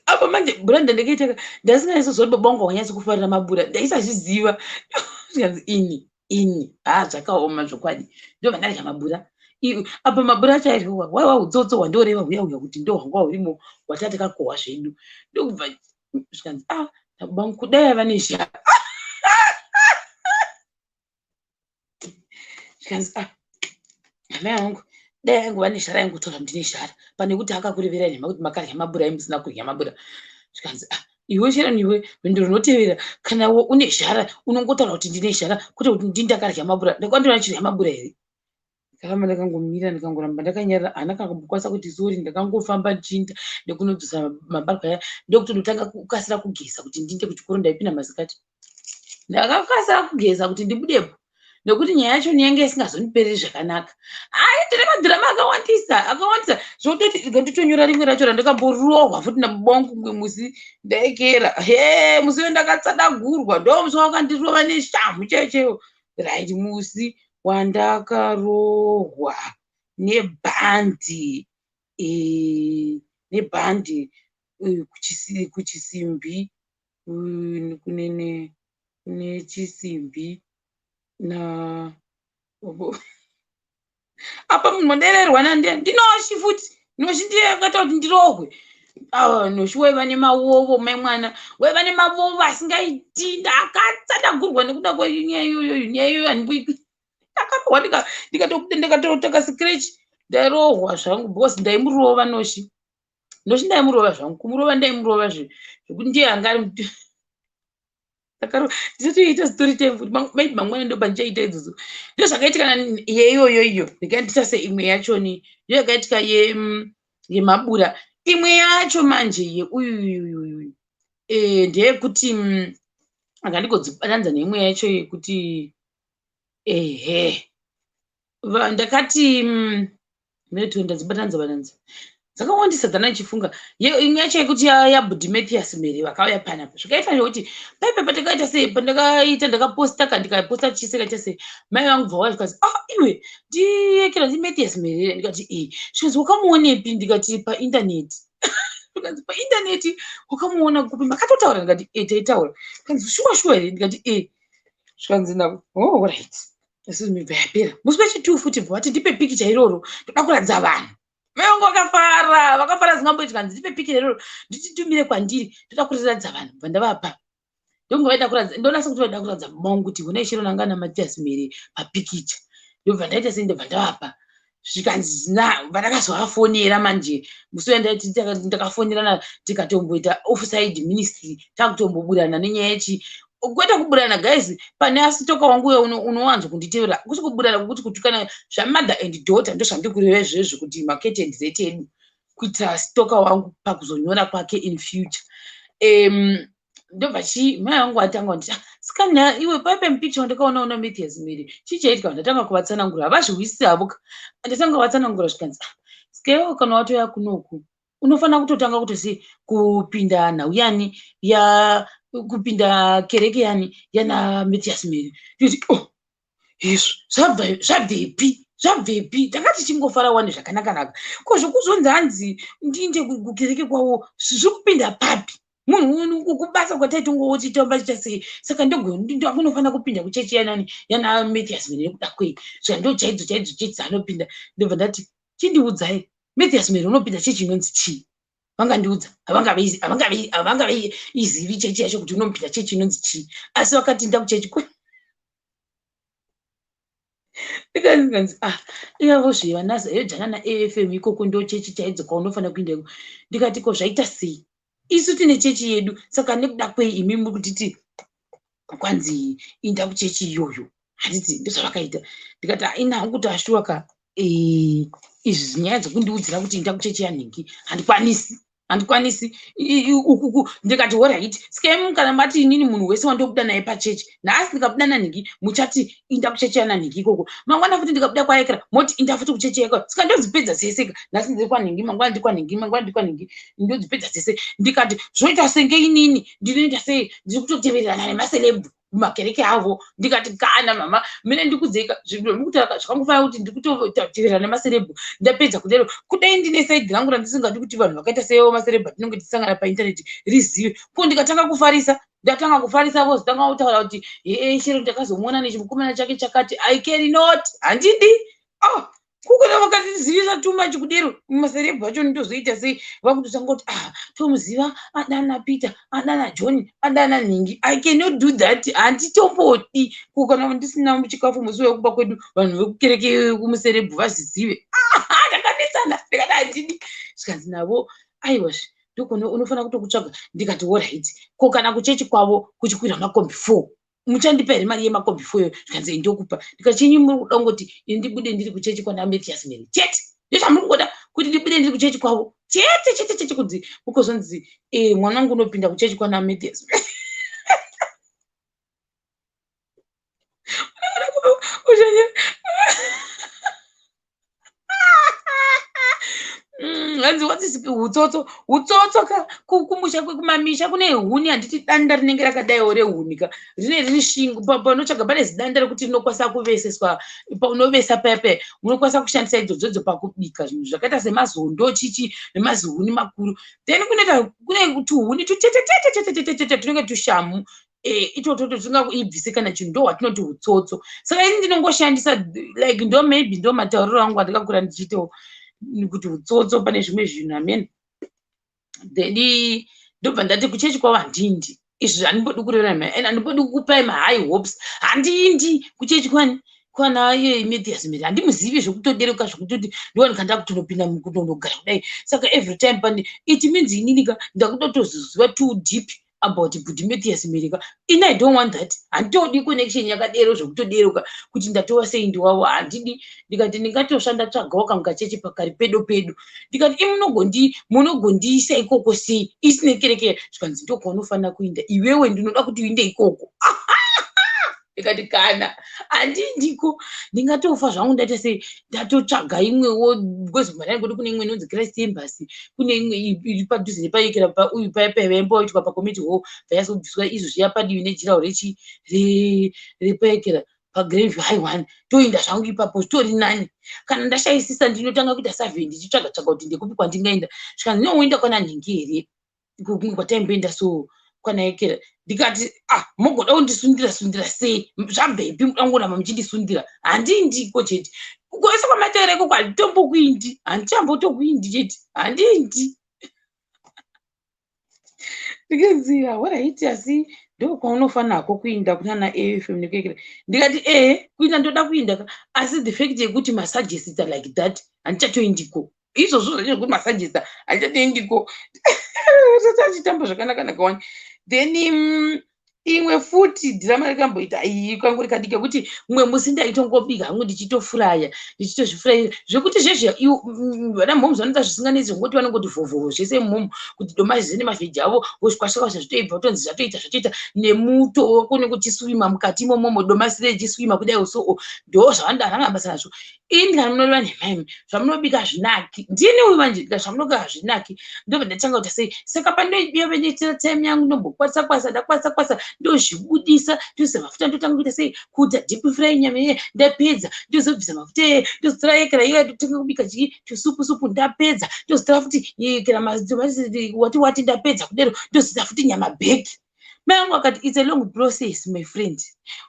Apa manje bura ndandakaita, ndasinganyatsoziva kuti baba vangu havanyatsi kufarira mabura, ndaisazviziva. Zvikanzi ini, ini. Ha, zvakaoma zvokwadi. Ndobva ndarya mabura. Apa mabura acho airyiwa waiwa utsotso hwandoreva huya huya, kuti ndo hwanga hurimo hwatati takakohwa zvedu. Ndokubva zvikanzi ah, baba vangu kudai ava nezhara. Zvikanzi ah, amai vangu dai aingova nezhara, aingotaura ndine zhara, pane kuti akakureverai nhema kuti makarya mabura imusina kurya mabura. Zvikanzi ah, iwe Sharon, iwe, rwendo runotevera kana une zhara unongotaura kuti ndine zhara, kwete kuti ndini ndakarya mabura. Ndakandora ndichirya mabura here? Ndakaramba ndakangomira, ndikangoramba ndakanyarara. Haana kana kumbokwanisa kuti sorry. Ndakangofamba ndichiinda nekunobvisa mabarwa aya, ndokutondotanga kukasira kugeza kuti ndiinde kuchikoro. Ndaipinda masikati. Ndakakasira kugeza kuti ndibudepo, nekuti nyaya yacho yange isingazondipereri zvakanaka. Ai, tine madhirama akawandisa, akawandisa, zvototi nditonyora rimwe racho randakamborohwa futi nababa vangu mumwe musi ndaikera. He, musi we ndakatsadagurwa, ndo musi wakandirova neshamhu chaiyo chaiyo. Right, musi wandakarohwa nebhandi, nebhandi kuchisimbi, nechisimbi na apa munhu wandairerwa ndinoshi futi. Noshi ndiye akaita kuti ndirohwe. Noshi waiva nemavovo, mai mwana waiva nemavovo asingaiti. Ndakatsadagurwa nekuda kwenyaya iyoyo. Nyaya iyoyo handimboiti. Ndakarohwa ndikatoita scratch. Ndairohwa zvangu because ndaimurova Noshi. Noshi ndaimurova zvangu, kumurova ndaimurova zvekuti ndiye anga ari. Ndisatoita story time futi, maybe mangwana ndo pandichaita idzodzo. Ndo zvakaitika yeiyoyo iyo. Ndikaita seimwe yachoni ndo yakaitika yemabura. Imwe yacho manje yeuyuyuyuyu ndeyekuti anga ndigodzibatanidza neimwe yacho yekuti ehe, ndakati meto ndadzibatanidza batanidza dzakawandisa dzandachifunga. Imwe yacho yekuti yabhudhi Mathias Mhere vakauya panapa, zvikaita zvekuti paipe patakaita sei, pandakaita ndakaposta ka, ndikaposta chiseka chese, mai vangu bva vazvikazi ah, iwe ndiyekera ndiMathias Mhere. Ndikati e. Zvikanzi wakamuonepi? Ndikati paindaneti. Zvikanzi paindaneti wakamuona kupi? Makatotaura? Ndikati e, taitaura. Zvikanzi shuwa shuwa here? Ndikati e. Zvikanzi na oh, right. Isusu mibva yapera. Musi wechitwo futi bva vati ndipe pikicha iroro, ndoda kuratidza vanhu. Mai vangu vakafara, vakafara zingamboiti. Kanzi ndipe pikicha iroro, ndichitumire kwandiri, ndoda kuriratidza vanhu. Bva ndavapa. Ndonge vaida kuratidza, ndonasa kuti vaida kuratidza baba vangu kuti honai Sharon anga naMathias Mhere papikicha. Ndobva ndaita sei, ndobva ndavapa. Zvikanzi na vandakazovafonera manje musi uya, ndakafonerana, tikatomboita offside ministry, takutomboburana nenyaya yechi, kwete kuburana guys, pane asitoka wangu uya unowanzo kunditevera. Kusi kuburana kwekuti kutukana, zvamother and daughter, ndo zvandiri kureva izvezvo, kuti maketend rate edu, kuitira stalker wangu pakuzonyora kwake in future. Ndobva chi mai vangu vatanga kunditi ah, sikana iwe, paipe mupicture wandakaona una Mathias Mhere, chii chaitika? Ndatanga kuvatsanangura, havazvihwisisi havo ka. Ndatanga kuvatsanangura, zvikanzi ah, sika iwe kana watoya kunoku unofanira kutotanga kutosi kupinda nhau yani. Kupinda kereke yani yana Mathias Mhere. Ndoti, oh, izvo zvabvepi? Zvabvepi? Tanga tichingofara wani zvakanaka-naka. Ko zvokuzonzi hanzi ndiinde kukereke kwavo, zviri kupinda papi? Munhu kubasa kwataitongowo titamba chicha sei? Saka ndokunofanira kupinda kuchechi yanani, yana Mathias Mhere, nekuda kwei? Saka ndo chaidzo chaidzo chechi dzaanopinda. Ndobva ndati, chindiudzai, Mathias Mhere unopinda chechi inonzi chii? Vangandiudza, havangaveizivi chechi yacho kuti unopinda chechi inonzi chii, asi vakati nda kuchechi. Ndikanzi, ah, ivavo zvevanaZayoja naAFM ikoko ndo chechi chaidzo kwaunofanira kuinda iko. Ndikati, ko zvaita sei? Isu tine chechi yedu, saka nekuda kwei imi muri kutiti kwanzi inda kuchechi iyoyo? Handiti ndozvavakaita? Ndikati, ina hangu kuti ashuwa ka, izvi nyaya dzekundiudzira kuti inda kuchechi yanhingi, handikwanisi, handikwanisi ukuku. Ndikati, alright, saka kana mati inini munhu wese wandobuda naye pachechi, nhasi ndikabuda nanhingi, muchati inda kuchechi yananhingi ikoko, mangwana futi ndikabuda kwaekera, moti inda futi kuchechi yaekera. Saka ndodzipedza dzese ka? Nhasi ndiri kwanhingi, mangwana ndiri kwanhingi, mangwana ndiri kwanhingi, ndodzipedza dzese. Ndikati, zvoita senge inini ndinoita sei? Ndiri kutotevererana nemaceleb kumakereke avo. Ndikati, kana mama mine ndikudzeka ndikutaura zvakangofanira kuti ndiri kutoteverana nemaceleb. Ndapedza kudero, kudai ndine side rangu randisingadi kuti vanhu vakaita seivo maceleb atinonge tichisangana paindaneti rizive. Ko ndikatanga kufarisa, ndatanga kufarisa, vozotanga kutaura kuti, hee, chero ndakazomuona nechimukomana chake chakati. I carry not, handidi. Ah, kukona vakatizivisa too much kudero maceleb acho, ndozoita sei? Vakutotanga kuti, ah, tomuziva, adana Peter, adana John, adana nhingi. I cannot do that, handitombodi. Kukana ndisina chikafu musi wekuba kwedu, vanhu vekukereke kumuceleb vazizive. Ndakanetsana, ndikati handidi. Zvikanzi navo, aiwazve, ndokone unofanira kutokutsvaga. Ndikati, alright, ko kana kuchechi kwavo kuchikwira makombi 4, muchandipa here mari yemakombi 4 iyoyo? Zvikanzi, ndokupa. Ndikati, chinyi muri kuda kungoti ini ndibude ndiri kuchechi kwana Mathias Mhere chete? Ndozvamuri kungoda, kuti ndibude ndiri kuchechi kwavo chete chete chete, kunzi kukuzonzi mwana wangu unopinda kuchechi kwana Mathias? Hanzi, what is utsotso? Utsotso ka, kumusha kwekumamisha kune huni, handiti? Danda rinenge rakadaiwo rehuni ka, rine riri shingu. Panotsvaga pane zidanda rekuti rinokwanisa kuveseswa. Paunovesa paya paya, unokwanisa kushandisa idzodzodzo pakubika zvinhu zvakaita semazondo, chichi, nemazihuni makuru. Then kunoita kune tuhuni tutetetetetetetete tunenge tushamu, itototo tingaibvise kana chinhu, ndo hwatinoti utsotso. Saka ini ndinongoshandisa like ndo maybe ndo matauriro angu andakakura ndichiitawo kuti utsotso pane zvimwe zvinhu, amen. Then ndobva ndati kuchechi kwavo handindi. Izvi handimbodi kureva, and handimbodi kukupai mahigh hopes. Handindi kuchechi kwani kwana iye Mathias Mhere, handimuzivi zvekutodereka, zvekutoti ndowanika ndakutonopinda kutondogara kudai. Saka every time pane, it means inini ka ndakutotoziva too deep about bhudhi Mathias Mhere ka. Ini I don't want that, handitodi connection yakadero zvekutoderoka kuti ndatova sei ndiwavo, handidi. Ndikati ndingatosva ndatsvagawo kamwe kachechi pakari pedo pedo. Ndikati, munogondiisa ikoko sei isine kereke? Zvikanzi, ndokwaunofanira kuinda iwewe, ndinoda kuti uinde ikoko. Ndikati, kana handindiko, ndingatofa zvangu ndaita sei, ndatotsvaga imwewo, because mari kwedu kune imwe inonzi Christ Embassy, kune imwe iri padhuze nepaikira uyu paya paya vaimboitwa pacommunity hall, vayazobviswa izvo zviya padivi nejirawo rechi repaikira paGrandview High One. Toinda zvangu ipapo, zvitori nani. Kana ndashayisisa, ndinotanga kuita survey, ndichitsvaga tsvaga kuti ndekupi kwandingaenda. Zvikanzi, noenda kwana nhingi here, kumwe kwataimboenda so kwanaekera? Ndikati, ah, mogoda kundisundira sundira sei? Zvabvepi muda kungoramba muchindisundira? Handindiko chete, kwese kwamataura ikoko handitombokuindi, handichambotokuindi chete, handindi. Ndikanzi, alright, asi ndokwaunofanirako kuinda kunana AFM nekuekera. Ndikati, ehe, kuinda ndoda kuinda ka, asi the fact yekuti masuggesta like that, handichatoindiko. Izvozvo zvacho zvekuti masuggesta, handichatoindiko. Achitamba zvakanaka naka wani. Then Imwe futi dhirama rikamboita iyi kanguri kadiki kekuti mumwe musi ndaitongobika hangu ndichitofuraya, ndichitozvifurayira zvekuti zvezve vana mhoms vanoita zvisinganetsi, zvekuti vanongoti vhovhovo zvese mhomo kuti domasi zvese nemavheji avo vozvikwasha-kwasha, zvitoibva kutonzi zvatoita zvatoita nemuto wako unenge uchiswima mukati imomomo, domasi rechiswima kudai. So ndo zvavanoda, havana basa nazvo. Ini kana munoreva nhema imi, zvamunobika hazvinaki. Ndini uyu manje, zvamunobika hazvinaki. Ndobva ndatanga kuita sei? Saka pandoibika pendoitira time yangu, ndombokwatisa kwasa, ndakwatisa kwasa, ndozvibudisa, ndoisa mafuta, ndotanga kuita sei? Kuita deep fry nyama iye. Ndapedza ndozobvisa mafuta iye, ndozotora yekera iye, ndotanga kubika chii? Tusupu supu. Ndapedza ndozotora futi yekera matomasi wati wati. Ndapedza kudero ndozoita futi nyama back. Mai vangu akati, "It's a long process, my friend.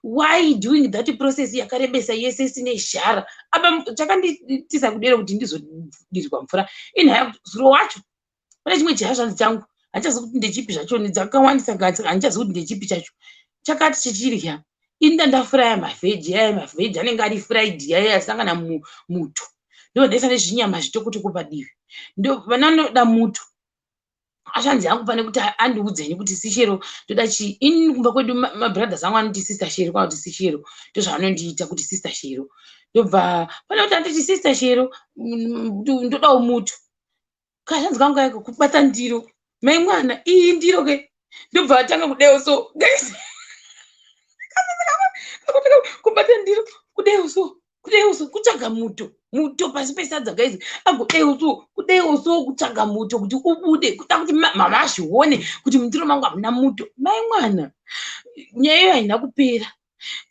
Why doing that process yakarebesa yese isine zhara?" Apa chakandiitisa kudero kuti ndizodirwa mvura inhaya kuti zuro wacho pane chimwe chihazvanzi changu, handichazivi kuti ndechipi zvachoni, dzakawandisa, handichazivi kuti ndechipi chacho, chakati chichirya ini ndandafuraya mavheji aya. Mavheji anenge ari fried aya asangana muto, ndo ndaisa nezvinyama zvitokotoko padivi, ndo vana vanoda muto. Ashanzi yangu pane kuti andiudzeni kuti, "Sishero, ndoda chii?" Ini kumba kwedu mabrothers angu anoti Sister Shero kana kuti Sishero, ndozvavanondiita kuti Sister Shero. Ndobva pane kuti anditi, "Sister Shero, ndodawo muto." Kazvanzi kangu kaiko kubata ndiro, mai mwana, iyi ndiro ke, ndobva atanga kudewo. So guys, kubata ndiro kudewo, so kudewo, so kutsvaga muto, muto pasi pesadza guys, agodewo so, kudewo so, kutsvaga muto kuti ubude, kuda kuti mama azvione kuti mundiro mangu hamuna muto. Mai mwana, nyaya iyo haina kupera.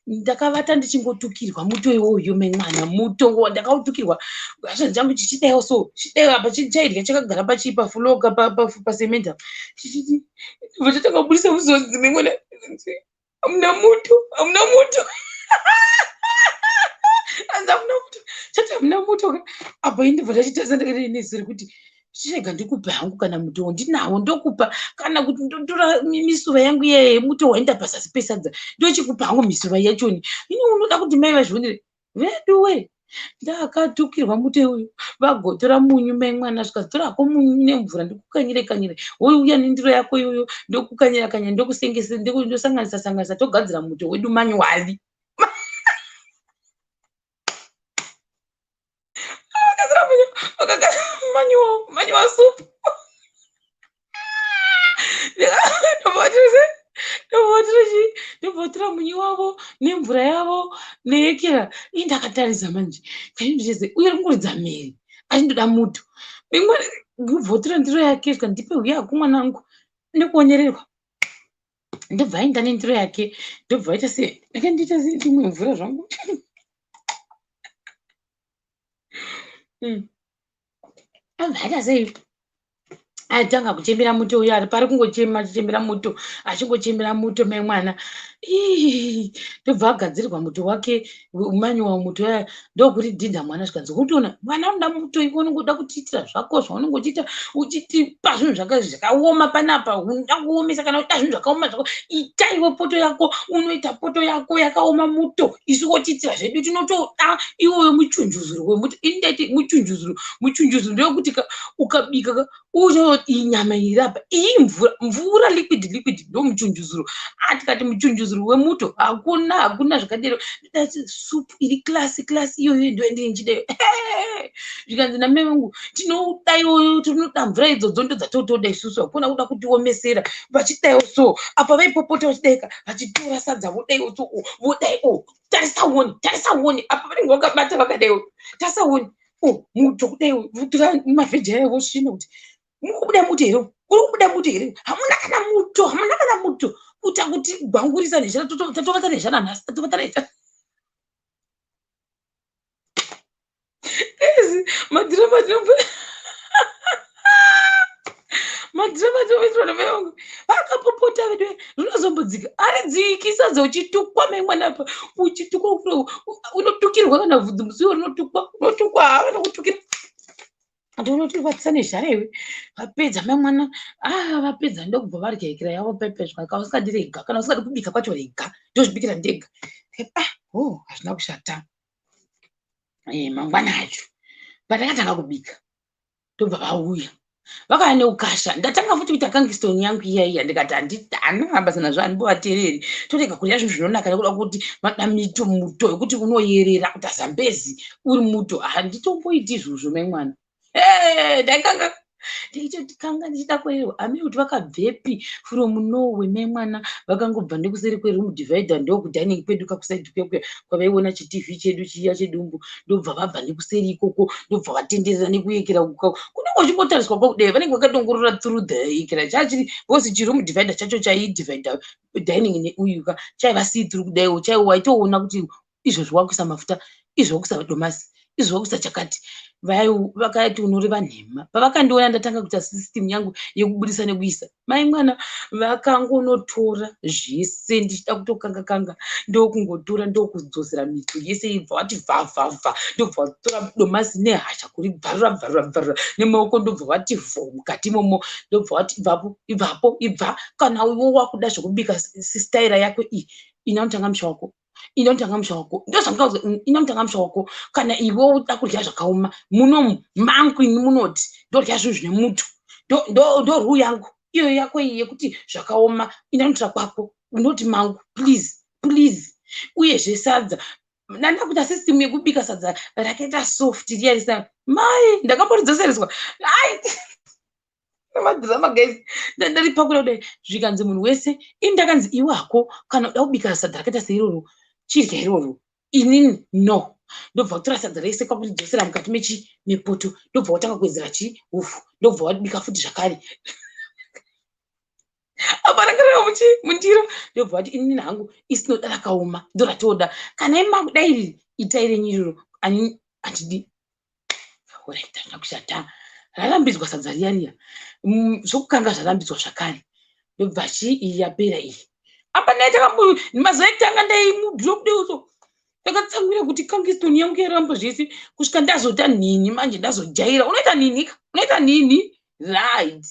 Ndakavata ndichingotukirwa muto iwoyo. Mai mwana, muto ndakautukirwa. Hazvanzi changu chichidaiwo so, chidaiwo apa, chaidya chakagara pachii pafloor, pasemenda, chichiti bva chatanga kubudisa musodzi. Mai mwana, hamuna muto, hamuna muto, hanzi hamuna muto. Chati hamuna muto ka apa, indibva ndachitarisa, ndakadai neziso rekuti chirega ndikupe hangu, kana muto ndinawo ndokupa, kana kuti ndotora misuva yangu iyeye yemuto waenda pazasi pesadza, ndochikupa hangu misuva yachoni. Ini unoda kuti mai vazvionere veduwe. Ndakatukirwa muto iwoyo. Vagotora munyu, mai mwana, zvikazi, "Hako munyu nemvura, ndikukanyire kanyire, wouya nendiro yako iyoyo, ndokukanyira kanyira, ndokusengese, ndosanganisa sanganisa, togadzira muto wedu manually." Vakagadzira manual soup. Ndobva munyu wavo nemvura yavo neyekera. Ii, ndakatarisa manje kaindicheze uye ringoridza mhiri achindoda muto. Imwe kubvotora ndiro yake, svika, "Ndipe uya hako mwanangu," nekuonererwa. Ndobva aenda nendiro yake, ndobva aita se akandiita se ndimwe mvura zvangu. Abva aita sei? Atanga kuchemera muto uyo, ari pari kungochema, achichemera muto, achingochemera muto. Mai mwana, ndobva agadzirwa muto wake, manual muto aya, ndokuridhidha mwana. Zvikanzi, "Utoona mwana unoda muto, iwe unongoda kutiitira zvako zvaunenge uchiita, uchitipa zvinhu zvakaoma panapa, unoda kuomesa. Kana uchida zvinhu zvakaoma zvako, ita iwe poto yako, unoita poto yako yakaoma muto, isu wotiitira zvedu. Tinotoda iwoyo muchunjuzuro wemuto." Ini ndaiti muchunjuzuro, muchunjuzuro ndewekuti ukabika ucho iyi nyama iri apa, iyi mvura mvura, liquid liquid, ndo muchunjuzuro. Tikati muchunjuzuro wemuto, hakuna, hakuna zvakadero. Ndati supu iri class class iyoyo ndo yandinenge ndichidayo. Zvikanzi namai vangu, "Tinoda iyoyo, tinoda mvura idzodzo, ndo dzatotoda isusu, hakuna kuda kutiomesera." Vachidaiwo so apa, vaipopota vachidaika, vachitora sadza, vodaiwo so, vodai o, "Tarisa uone, tarisa uone." Apa vanenge vakabata vakadaiwo, "Tarisa uone o muto." Kudai votora mavheji aya, vosvina kuti, "Muri kubuda muto here? Uri kubuda muto here? Hamuna kana muto, hamuna kana muto." Kuita kuti gwangurisa nezhara, tatovata nezhara nhasi, tatovata nezhara. Guys, madhirama tinombo madhirama tinoitwa namai vangu, vakapopota vedu, rinozombodzika aridziki sadza, uchitukwa. Mai mwana, apa uchitukwa, unotukirwa kana bvudzi musiwo rinotukwa, unotukwa, vanokutukira ndinotirwadzisa nezhara iwe. Vapedza mai mwana, vapedza, ndokubva varya ikira yavo pepeswa. Kana usingadi rega, kana usingadi kubika kwacho rega, ndozvibikira ndega. Ah, oh, hazvina kushata. Mangwana acho pandakatanga kubika, ndobva vauya. Vakauya neukasha. Ndatanga futi kuita kangistoni yangu iya iya, ndikati handina basa nazvo, handimbovateereri. Torega kudya zvinhu zvinonaka nekuda kwekuti vanoda mito, muto wekuti unoyerera kuita zambezi uri muto. Handitomboiti izvozvo, mai mwana. Ndaikanga ndichitokanga ndichida kuererwa. Hameno kuti vakabvepi from nowhere, mai mwana. Vakangobva nekuseri kweroom divider, ndokudining kwedu kakusaidi kuya kuya kwavaiona chiTV chedu chiya chedumbu. Ndobva vabva nekuseri ikoko, ndobva vatenderera nekuyekera kunenge uchingotariswa kwakudai. Vanenge vakadongorora through the yekera chachiri, because chiroom divider chacho chaidivida dining neuyuka chaiva see through kudaiwo. Chaiwo waitoona kuti izvozvi wakuisa mafuta, izvo wakuisa domasi, izvo wakuisa chakati. Vakati unoreva nhema. Pavakandiona ndatanga kuita system yangu yekubudisa nekuisa, mai mwana, vakangonotora zvese. Ndichida kutokanga kanga, ndokungotora, ndokudzosera mito yese, ibva vati vhavhavha. Ndobva vatora domasi nehasha, kuribvarura bvarura bvarura nemaoko, ndobva vati vho mukati imomo. Ndobva vati, "Ibvapo, ibvapo, ibva. Kana iwe wakuda zvekubika sistaira yako iyi, inotanga musha wako, inotanga musha wako." Ndozvandikauza, "Inotanga musha wako. Kana iwe uda kudya zvakaoma munomu mangu, ini munoti ndodya zvinhu zvine muto, ndo rule yangu iyo. Yako iyi yekuti zvakaoma, inanotora kwako, unoti mangu, please, please." Uyezve sadza, ndanda kuita system yekubika sadza rakaita soft riya risina. Mai, ndakambodzosereswa ai madhirama, guys. Ndaripakura kudai, zvikanzi munhu wese, ini ndakanzi, "Iwe hako, kana uda kubika sadza rakaita seiroro, chirya iroro. Inini no." Ndobva watora sadza rese, kwakuridzosera mukati mechi mepoto, ndobva watanga kuwedzera chi hufu, ndobva wabika futi zvakare. Apa rangarira muchi mundiro. Ndobva wati, "Inini hangu isinoda rakaoma, ndoratoda. Kana imakuda iriri, itai renyu iroro, ani handidi." Alright, handina kushata. Rarambidzwa sadza riya riya. Zvokukanga zvarambidzwa zvakare. Ndobva chi iyi yapera iyi. Apa ndaita mazuva ekutanga ndaimudhura kudai, ndakatsamwira kuti kangistoni yangu yaramba zvese, kusvika ndazota nhinhi. Manje ndazojaira, unoita nhinhi ka, unoita nhinhi, right?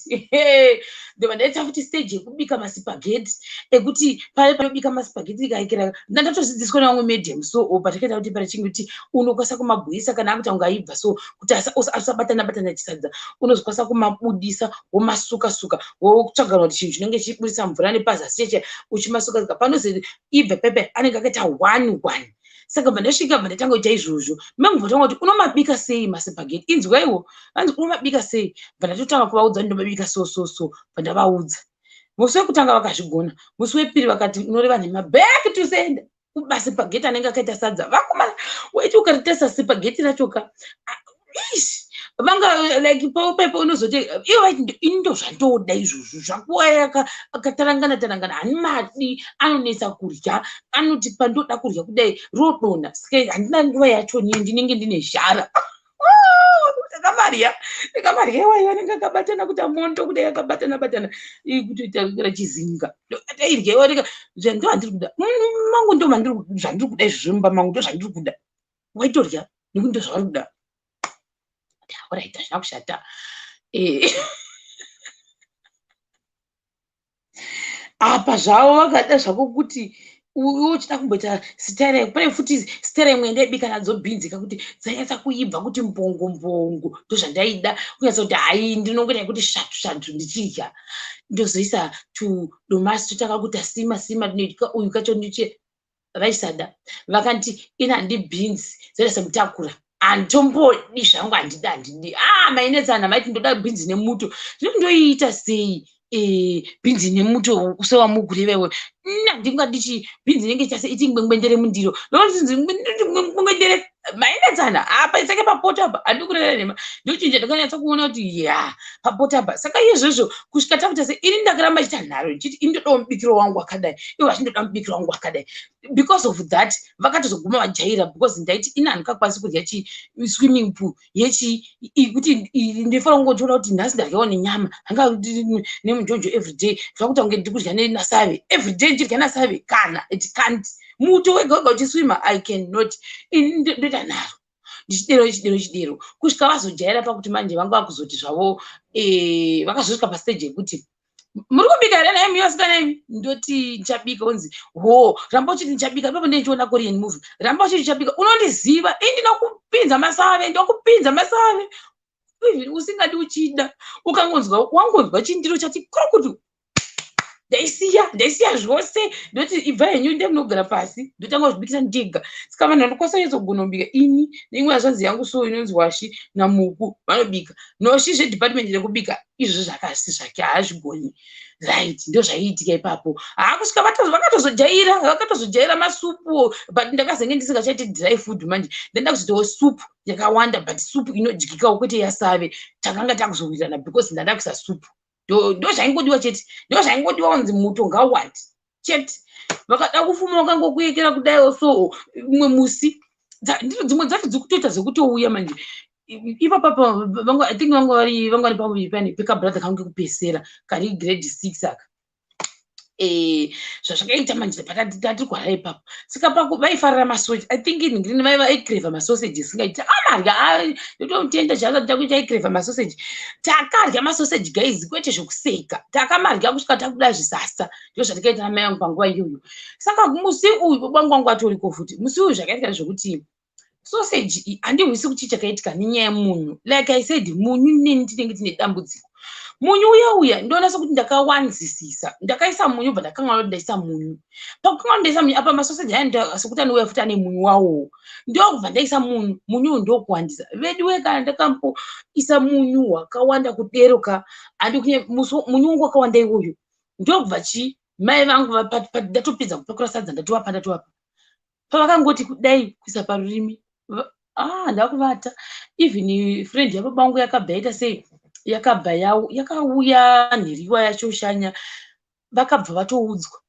Ndobva ndaita futi stage yekubika masipageti, ekuti pave panobika masipageti ikaikira. Ndandatodzidziswa nevamwe madam, so patakaita kuti parachingi kuti unokwanisa kumabhuisa kana akuti kunge aibva, so kuti asabatana batana chisadza, unozokwanisa kumabudisa, womasuka suka, wotsvaga kuti chinhu chinenge chichibudisa mvura nepazasi cheche, uchimasuka suka, panozi ibve pepe anenge akaita one one. Saka bva ndasvika, bva ndatanga kuita izvozvo. Mangu vatanga kuti, "Unomabika sei masipageti?" Inzwaiwo, vanzi, "Unomabika sei?" Bva ndatotanga kuvaudza, "Ndomabika so so so." Bva ndavaudza. Musi wekutanga vakazvigona. Musi wepiri vakati, "Unoreva nhema, back to sender." Masipageti anenge akaita sadza, vakomana, waiti ukaritesa sipageti racho ka, ish, vanga like pepo unozoti ivo vaiti, "Ini ndo zvandoda izvozvo zvakuwa akatarangana tarangana, handimadi, anonetsa kurya." Anoti, "Pandoda kurya kudai rodonha, saka handina nguva yacho, nii ndinenge ndine zhara." Ndakamarya, ndakamarya iwayo, anenge akabatana kuita mondo kudai, akabatana batana kutoita chizinga. Tairya iwa, ndo handiri kuda mangu, ndo zvandiri kuda izvozvo mumba mangu, ndo zvandiri kuda. Waitorya nekuti ndo zvavari kuda. Alright, hazvina kushata. Apa zvavo vakada zvako kuti iwe uchida kumboita sitaira. Pane futi sitaira imwe yandaibika nadzo bhinzi kakuti dzainyatsa kuibva kuti mbongo mbongo. Ndozvandaida kunyatsa kuti hai, ndinongoita kuti svatu svatu ndichidya, ndozoisa tudomasi, totanga kuita sima sima uyu kacho ndiche. Vaisada, vakati, "Ini handi bhinzi dzaita semutakura, handitombodi zvangu, handidi, handidi." Ah, mainetsana, maiti, "Ndoda bhinzi nemuto." Zvino ndoiita sei bhinzi nemuto sewamukureva iwe? Handingadi chi bhinzi inenge ichase iti ngwengwendere mundiro, ngwengwendere. Mainetsana apa, isake papoto apa. Handi kureva nhema, ndochinja. Ndakanyatsa kuona kuti ya, papoto apa. Saka izvozvo kusvika takuita se ini ndakaramba chiita nharo ndichiti, "Ini ndodawo mubikiro wangu wakadai," ivo vachindoda mubikiro wangu wakadai. Because of that vakatozoguma vajaira, because ndaiti, "Ini handingakwanisi kurya chi swimming pool yechi kuti ndinofanira kungotiona kuti nhasi ndaryawo nenyama, hanga nemujojo everyday, zvakuita kunge ndiri kudya nasave everyday, ndichirya nasave. Kana it can't muto wega wega uchiswima, I cannot." Ini ndoita nharo ndichidero, chidero, chidero, kusvika vazojaira pakuti manje vanga vakuzoti zvavo vakazosvika pastage yekuti, "Muri kubika here naimi vasikana imi?" Ndoti, "Ndichabika." Onzi, "Ho, ramba uchiti ndichabika." Ipapo ndichiona Korean movie. "Ramba uchiti ndichabika, unondiziva ini, ndinokupinza masave, ndokupinza masave." Even usingadi uchida, ukangonzwa wangonzwa chindiro chati kurukutu, ndaisiya, ndaisiya zvose, ndoti ibva henyu, nde munogara pasi, ndotanga kuzvibikira ndega. Saka vanhu vanokwanisa kunyatsogona kubika ini neimwe hazvanzi yangu, so inonzi Washi naMuku, vanobika. Noshi zvedepartment rekubika izvozvo zvakasi zvake haazvigoni, right? Ndo zvaiitika ipapo. Haakusvika vakatozojaira, vakatozojaira masupu, but ndakazenge ndisingachaiti dry food manje, ndanda kuzoitawo supu yakawanda, but supu inodyikawo, kwete yasave. Takanga takuzowirirana because ndanda kuisa supu. Ndo zvaingodiwa chete, ndo zvaingodiwa, kunzi muto ngauwande chete. Vakada kufuma vakangokuyekera kudaiwo. So umwe musi ndiro dzimwe dzacho dzikutoita zvekutouya manje ipapapa. I think vanga vari pamuviri pane pekabrother kangu kekupesera kari grade 6 aka. Zvazvakaita manje, tatiri kuhara ipapo, saka pako vaifarira masoji. I think inhingirini vaiva aicrave masoseji isingaiti, amarya. Ndotomutenda chacho, chaicrave masoseji. Takarya masoseji, guys, kwete zvekuseka. Takamarya kusvika takuda zvisasa. Ndo zvatikaita namai vangu panguva iyoyo. Saka musi uyu baba vangu vangu atoriko futi. Musi uyu zvakaitika ndezvekuti sausage handihwisi kuti chakaitika nenyaya yemunyu. Like I said, munyu neni tinenge tine dambudziko. Munyu uya uya, ndoona sekuti ndakawanzisisa. Ndakaisa munyu, bva ndakanganwa kuti ndaisa munyu. Pakukanganwa ndaisa munyu apa, masoseji aya sekuti anouya futi ane munyu wawowo, ndokubva ndaisa munyu. Munyu uyu ndokuwandisa, veduwe. Kana ndakamboisa munyu wakawanda kudero ka, handi munyu wangu wakawanda iwoyo. Ndokubva chi mai vangu, ndatopedza kupakura sadza, ndatovapa, ndatovapa. Pavakangoti kudai kuisa parurimi, ah, ndakuvata. Even friend yababa vangu yakabva yaita sei, yakabva yakauya nhiriwa yachoshanya. Vakabva vatoudzwa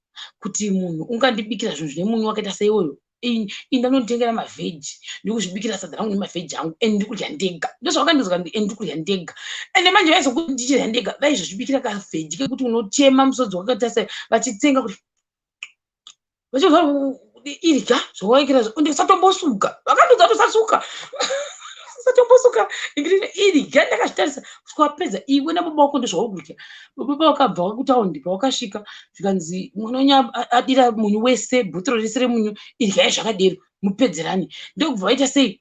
kuti munhu ungandibikira zvinhu zvine munyu wakaita seiwoyo? Ini ndanonditengera mavheji, ndikuzvibikira sadza rangu nemavheji angu, and ndiri kudya ndega. Ndozvavakandizwa, and ndiri kudya ndega. Ende manje vaizokuti ndichidya ndega, vaizozvibikira kavheji kekuti unochema musodzi wakaita sei, vachitsenga kuti vachizwa, irya zvawaikira, ndisatombosuka. Vakandudza kuti usasuka, usatombosuka, irya. Ndakazvitarisa kusvika wapedza iwe nababa wako, ndozvauri kudya. Baba vakabva kutaundi, pawakasvika zvikanzi mwana wenyu adira munyu wese, bhutiro rese remunyu, iryai zvakadero mupedzerane. Ndokubva vaita sei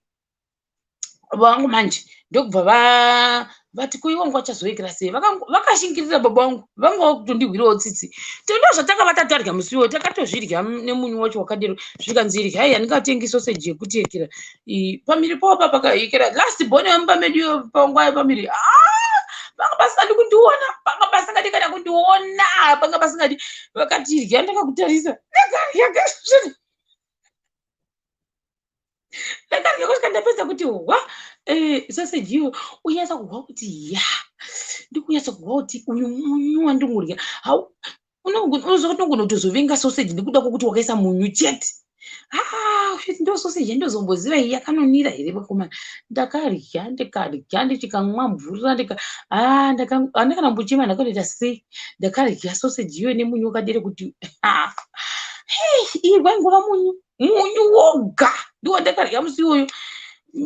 vangu manje, ndokubva vati kuiwe wangu achazoekera sei. Vakashingirira baba vangu, vanga vakutondihwirawo tsitsi. Ndo zvatakava tatarya musi iwoyo, takatozvirya nemunyu wacho wakadero. Zvikanzi iryai, handingatengi soseji yekutiekera pamiri pavo papakaekera last born yemumba medu panguva yepamiri. Panga pasingadi kundiona, panga pasingadi kana kundiona, panga pasingadi. Vakati irya, ndakakutarisa, ndakarya, ndakarya kusvika ndapedza kuti hwa. Sausage iyo unyatsa kuhwa kuti ya, ndikunyatsa kuhwa kuti uyu munyu wandingurya. Unozwa kuti unogona kutozovenga sausage nekuda kwokuti wakaisa munyu chete. Ah, shit, ndo sausage yandozomboziva iyi yakanonira here, vakomana? Ndakarya, ndikarya, ndichikamwa mvura, ndika ah, handina kana mbochema. Ndakandoita sei, ndakarya sausage iyo nemunyu wakadere kuti hei, iyi waingova munyu, munyu woga ndiwo ndakarya musi iwoyo.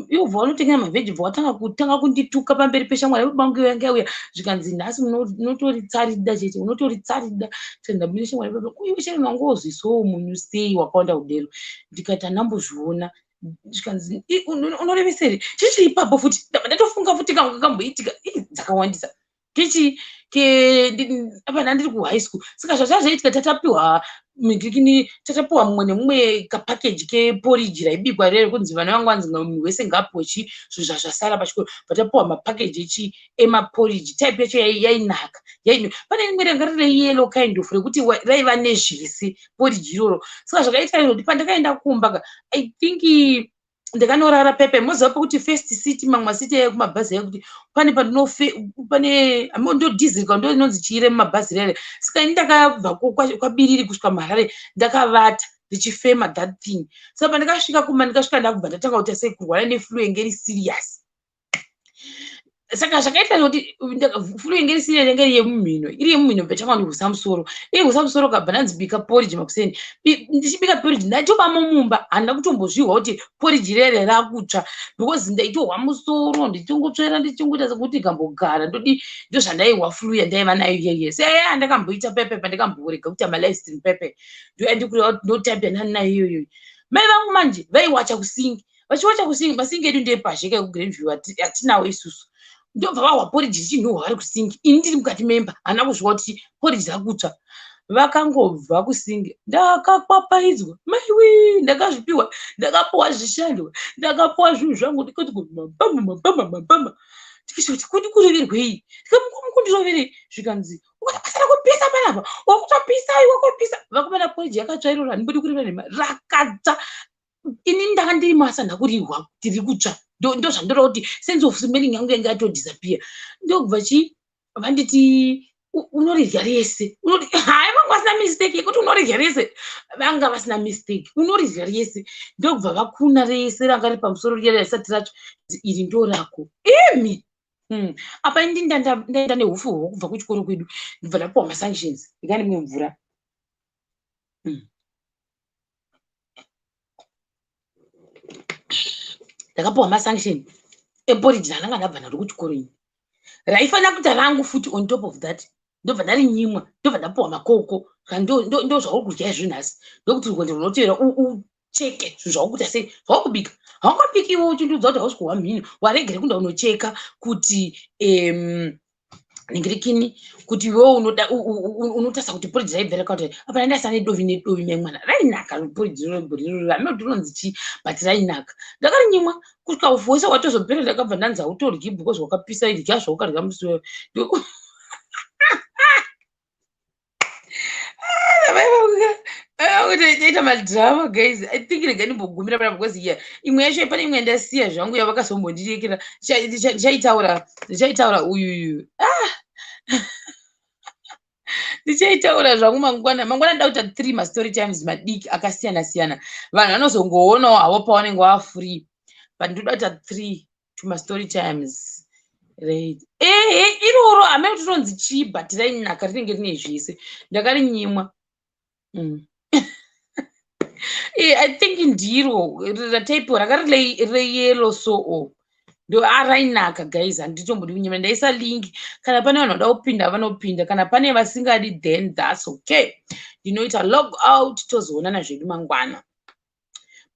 Iwo bva vanotengera mavheji, bva watanga kutanga kundituka pamberi peshamwari yebabangu iyo yanga yauya. Zvikanzi nhasi unotoritsarida chete, unotoritsarida. Ndabudisa shamwari yebaba, iwe Sharon, wangozvisawo munyu sei wakawanda kudero? Ndikati handambozviona. Zvikanzi unorevesa here? Chichi ipapo futi ndabva ndatofunga futi kangu kakamboitika dzakawandisa kechi apa ndandiri kuhigh school. Saka zvazvazvaitika, tatapiwa migirikini, tatapiwa mumwe nemumwe kapakeji keporiji raibikwa rere, kunzi vana vangu vanzi munhu wese ngaapiwe chi zvinhu zvazvasara pachikoro. Vatapiwa mapakeji echi emaporiji, type yacho yainaka. Pane rimwe ranga riri reyellow kind of, rekuti raiva nezvese poriji iroro. Saka zvakaitika kuti pandakaenda kumba ka, I think ndakanorara pepe. Moziva pekuti first seat, mamwe masiti ekumabhazi ekuti pane pandinofe, pane ndodhizirika, ndo inonzi chiire mumabhazi rere. Saka ini ndakabva kwaBiriri kusvika muHarare ndakavata ndichifema that thing. Saka pandakasvika kumba, ndikasvika ndakubva ndatanga kuita sei, kurwara neflu yenge iri serious. Saka zvakaita kuti flu yenge iri serious, yanga iri yemumhino, iri yemumhino, bva tanga kundihwisa musoro, irihwisa musoro. Kabva ndanzi bika porridge makuseni. Ndichibika porridge, ndaitobamo mumba, handina kutombozvihwa kuti porridge rere rakutsva, because ndaitohwa musoro ndichingotsvera, ndichingoita sekuti ndikambogara ndodi. Ndo zvandaihwa, flu yandaiva nayo iyeye. Seya ndakamboita pepe pandakamborega kuita malive stream pepe, ndo type yandani nayo iyoyo. Mai vangu manje vaiwacha kusingi, vachiwacha kusingi. Masingi edu ndepazheka ekuGreenview, hatinawo isusu. Ndobva vahwa poriji richinhuhwa vari kusingi, ini ndiri mukati memba, hana kuzviwa kuti poriji rakutsva. Vakangobva kusingi, ndakakwapaidzwa, maiwi, ndakazvipiwa, ndakapuwa zvishandwa, ndakapuwa zvinhu zvangu, ndikati mabama mabama mabama. Ndikati kuti kureverwei? Ndikamukundiroverei? Zvikanzi ukatapasana kupisa panapa, wakutopisa, wakupisa. Vakomana, poriji yakatsva iroro, handimbodi kureva nhema, rakatsva. Ini ndanga ndiri masana kurihwa kuti riri kutsva. Ndo zvandoreva kuti sense of smelling yangu yanga yatodisappear. Ndobva chi vanditi unoridya rese. Hai, vanga vasina mistake yekuti unoridya rese, vanga vasina mistake, unoridya rese. Ndobva vakuna rese ranga riri pamusoro riya risati racho, iri ndo rako imi. Apa indi ndaenda neufu hwokubva kuchikoro kwedu, ndibva ndapuwa masanctions. Ndikandimwe mvura. Ndakapuwa masanction eporiji randanga ndabva naro kuchikoro ini, raifanira kuita rangu futi. On top of that, ndobva ndarinyimwa, ndobva ndapuwa makoko. Ndo zvauri kudya izvi nhasi, ndokuti rwendo runotevera ucheke zvinhu zvauri kuita sei, zvauri kubika. Haungabiki iwe uchindiudza kuti hausi kuhwa mhino. Waregere kunda unocheka kuti ningirikini, kuti iwewo unoda unotarisa kuti poriji raibva rakauta apa. Ndaisa nedovi, nedovi memwana, rainaka poriji iroro, hameno kuti rinonzi chii, but rainaka. Ndakarinyimwa kusvika ufu wese watozopera. Ndakabva ndanzi hautoryi because wakapisa, idya zvaukarya musi weyo. Ita madrama, guys. I think rega ndimbogumira pana because iya imwe yacho, pane imwe yandasiya zvangu yavakazombondirekera, ndichaitaura, ndichaitaura uyuyu. Ah! Ndichaitaura zvangu mangwana. Mangwana ndoda kuita three mastory times madiki akasiyana siyana. Vanhu vanozongoonawo havo pavanenge vava free, but ndoda kuita three tumastory times, right? Ehe, iroro hamene kuti rinonzi chii, but rainaka, rinenge rine zvese. Ndakarinyimwa. I think ndiro rataipiwa, rakari reyellow, so ndo rainaka, guys. Handitombodi kunyima. Ndaisa link, kana pane vanhu vada kupinda vanopinda, kana pane vasingadi then that's okay. Ndinoita log out, tozoonana zvedu mangwana.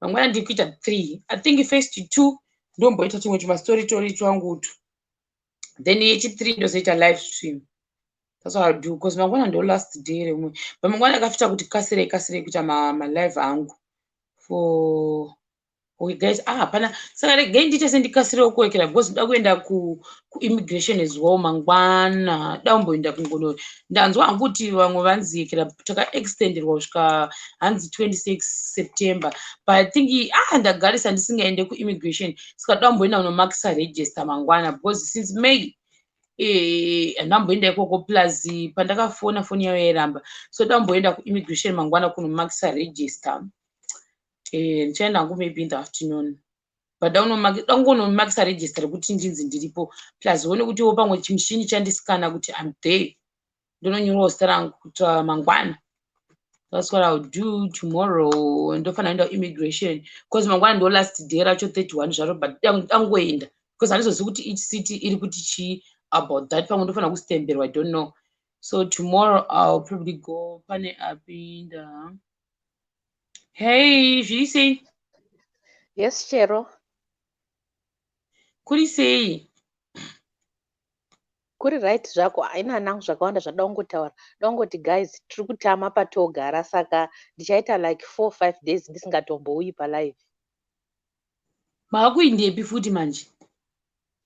Mangwana ndiri kuita three. I think first two ndomboita chimwe chimastori tori twangutu, then yechi3 ndozoita live stream. That's what I'll do, because mangwana ndo last day remwe, but mangwana akafita kuti kasirei kasirei kuita malive angu for. Okay guys, ah, hapana. Saka regai ndiite sendikasirewo kuwekera because ndoda kuenda kuimmigration as well mangwana. Da kumboenda kungono, ndanzwa hangu kuti vamwe vanziyekera takaextenderwa kusvika hanzi 26 September, but I think, ah, ndagarisa ndisingaende kuimmigration, saka doda kumboenda kunomakisa register mangwana because since May handamboenda ikoko. Plus pandakafona, foni yayo yairamba, so damboenda kuimmigration mangwana kunomakisa register. Ndichaenda hangu maybe in the afternoon, but dangonomakisa register rekuti ndinzi ndiripo, plus one kutiwo pamwe chimushini chandisikana kuti I'm there, ndononyorawo zita rangu kuitira mangwana. That's what I'll do tomorrow. Ndofanira kuenda kuimmigration because mangwana ndo last day racho, 31 zvaro, but dangoenda because handizozivi kuti each city iri kuti chii about that. Pamwe ndofanira kustemberwa, I don't know. So tomorrow I'll probably go. Pane apinda. Hey, zviri sei? Yes, Chero. Kuri sei? Kuri right zvako, haina nangu zvakawanda zvada kungotaura. Dangoti guys, tiri kutama patogara, saka ndichaita like 4, 5 days ndisingatombouyi palive. Maakuindepi futi manje?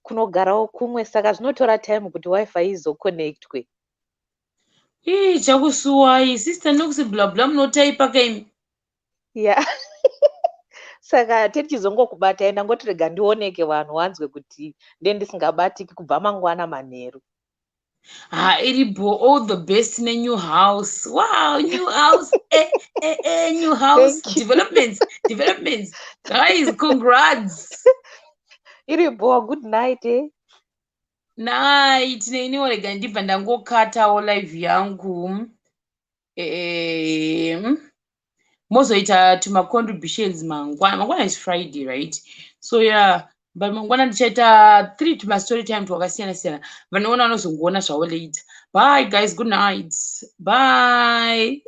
Kunogarawo kumwe, saka zvinotora time kuti WiFi izoconnectwe. Ii, chakusuwai, sister Nox. Blabla, munotaipa kaimi. Ya, saka tichizongokubatai. Ndangoti rega ndioneke vanhu wanzwe kuti ndendisingabatiki kubva mangwana manheru. Ha, iribo. All the best nenew house. Wow, new house, eh, eh, eh, new house. Thank you. Developments, developments, guys, congrats. Iribo, good night, eh? Night. Neiniwo rega ndibva ndangokatawo live yangu. Mozoita tumacontributions mangwana. Mangwana is Friday, right? So yeah, but mangwana ndichaita three tumastory time twakasiyana siyana. Vanoona vanozongoona zvavo later. Bye guys, good night, bye.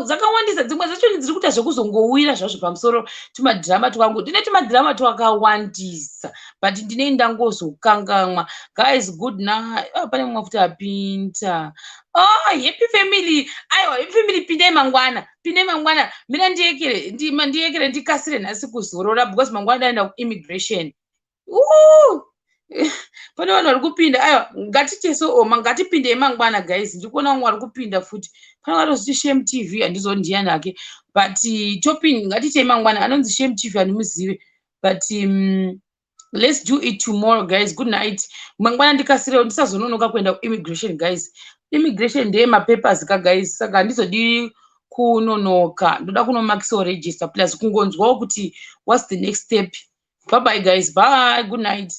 Dzakawandisa dzimwe dzacho dziri kuita zvekuzongowira zvazvo pamusoro. Tumadhirama twangu, ndine tumadhirama twakawandisa, but ndinei ndangozokangamwa. Guys, good night. Oh, pane mumwe futi apinda. Oh, happy family. Aiwa, happy family, pindai mangwana, pindai mangwana. Mina ndiyekere, ndiyekere, ndikasire nhasi kuzorora because mangwana ndaenda kuimmigration. Pane vanhu vari kupinda. Aiwa, ngatiteso oma, ngatipindei mangwana, guys. Ndiri kuona vamwe vari kupinda futi. Pane vatoziti Shame TV, handizoti ndiani hake, but topin, ngatitei mangwana. Anonzi Shame TV handimuzive, but let's do it tomorrow, guys. Good night. Mangwana ndikasirewo, ndisazononoka kuenda kuimmigration, guys. Immigration ndeye mapapers ka, guys, saka handizodi kunonoka. Ndoda kunomakisawo register, plus kungonzwawo kuti what's the next step. Bye bye, guys. Bye, good night.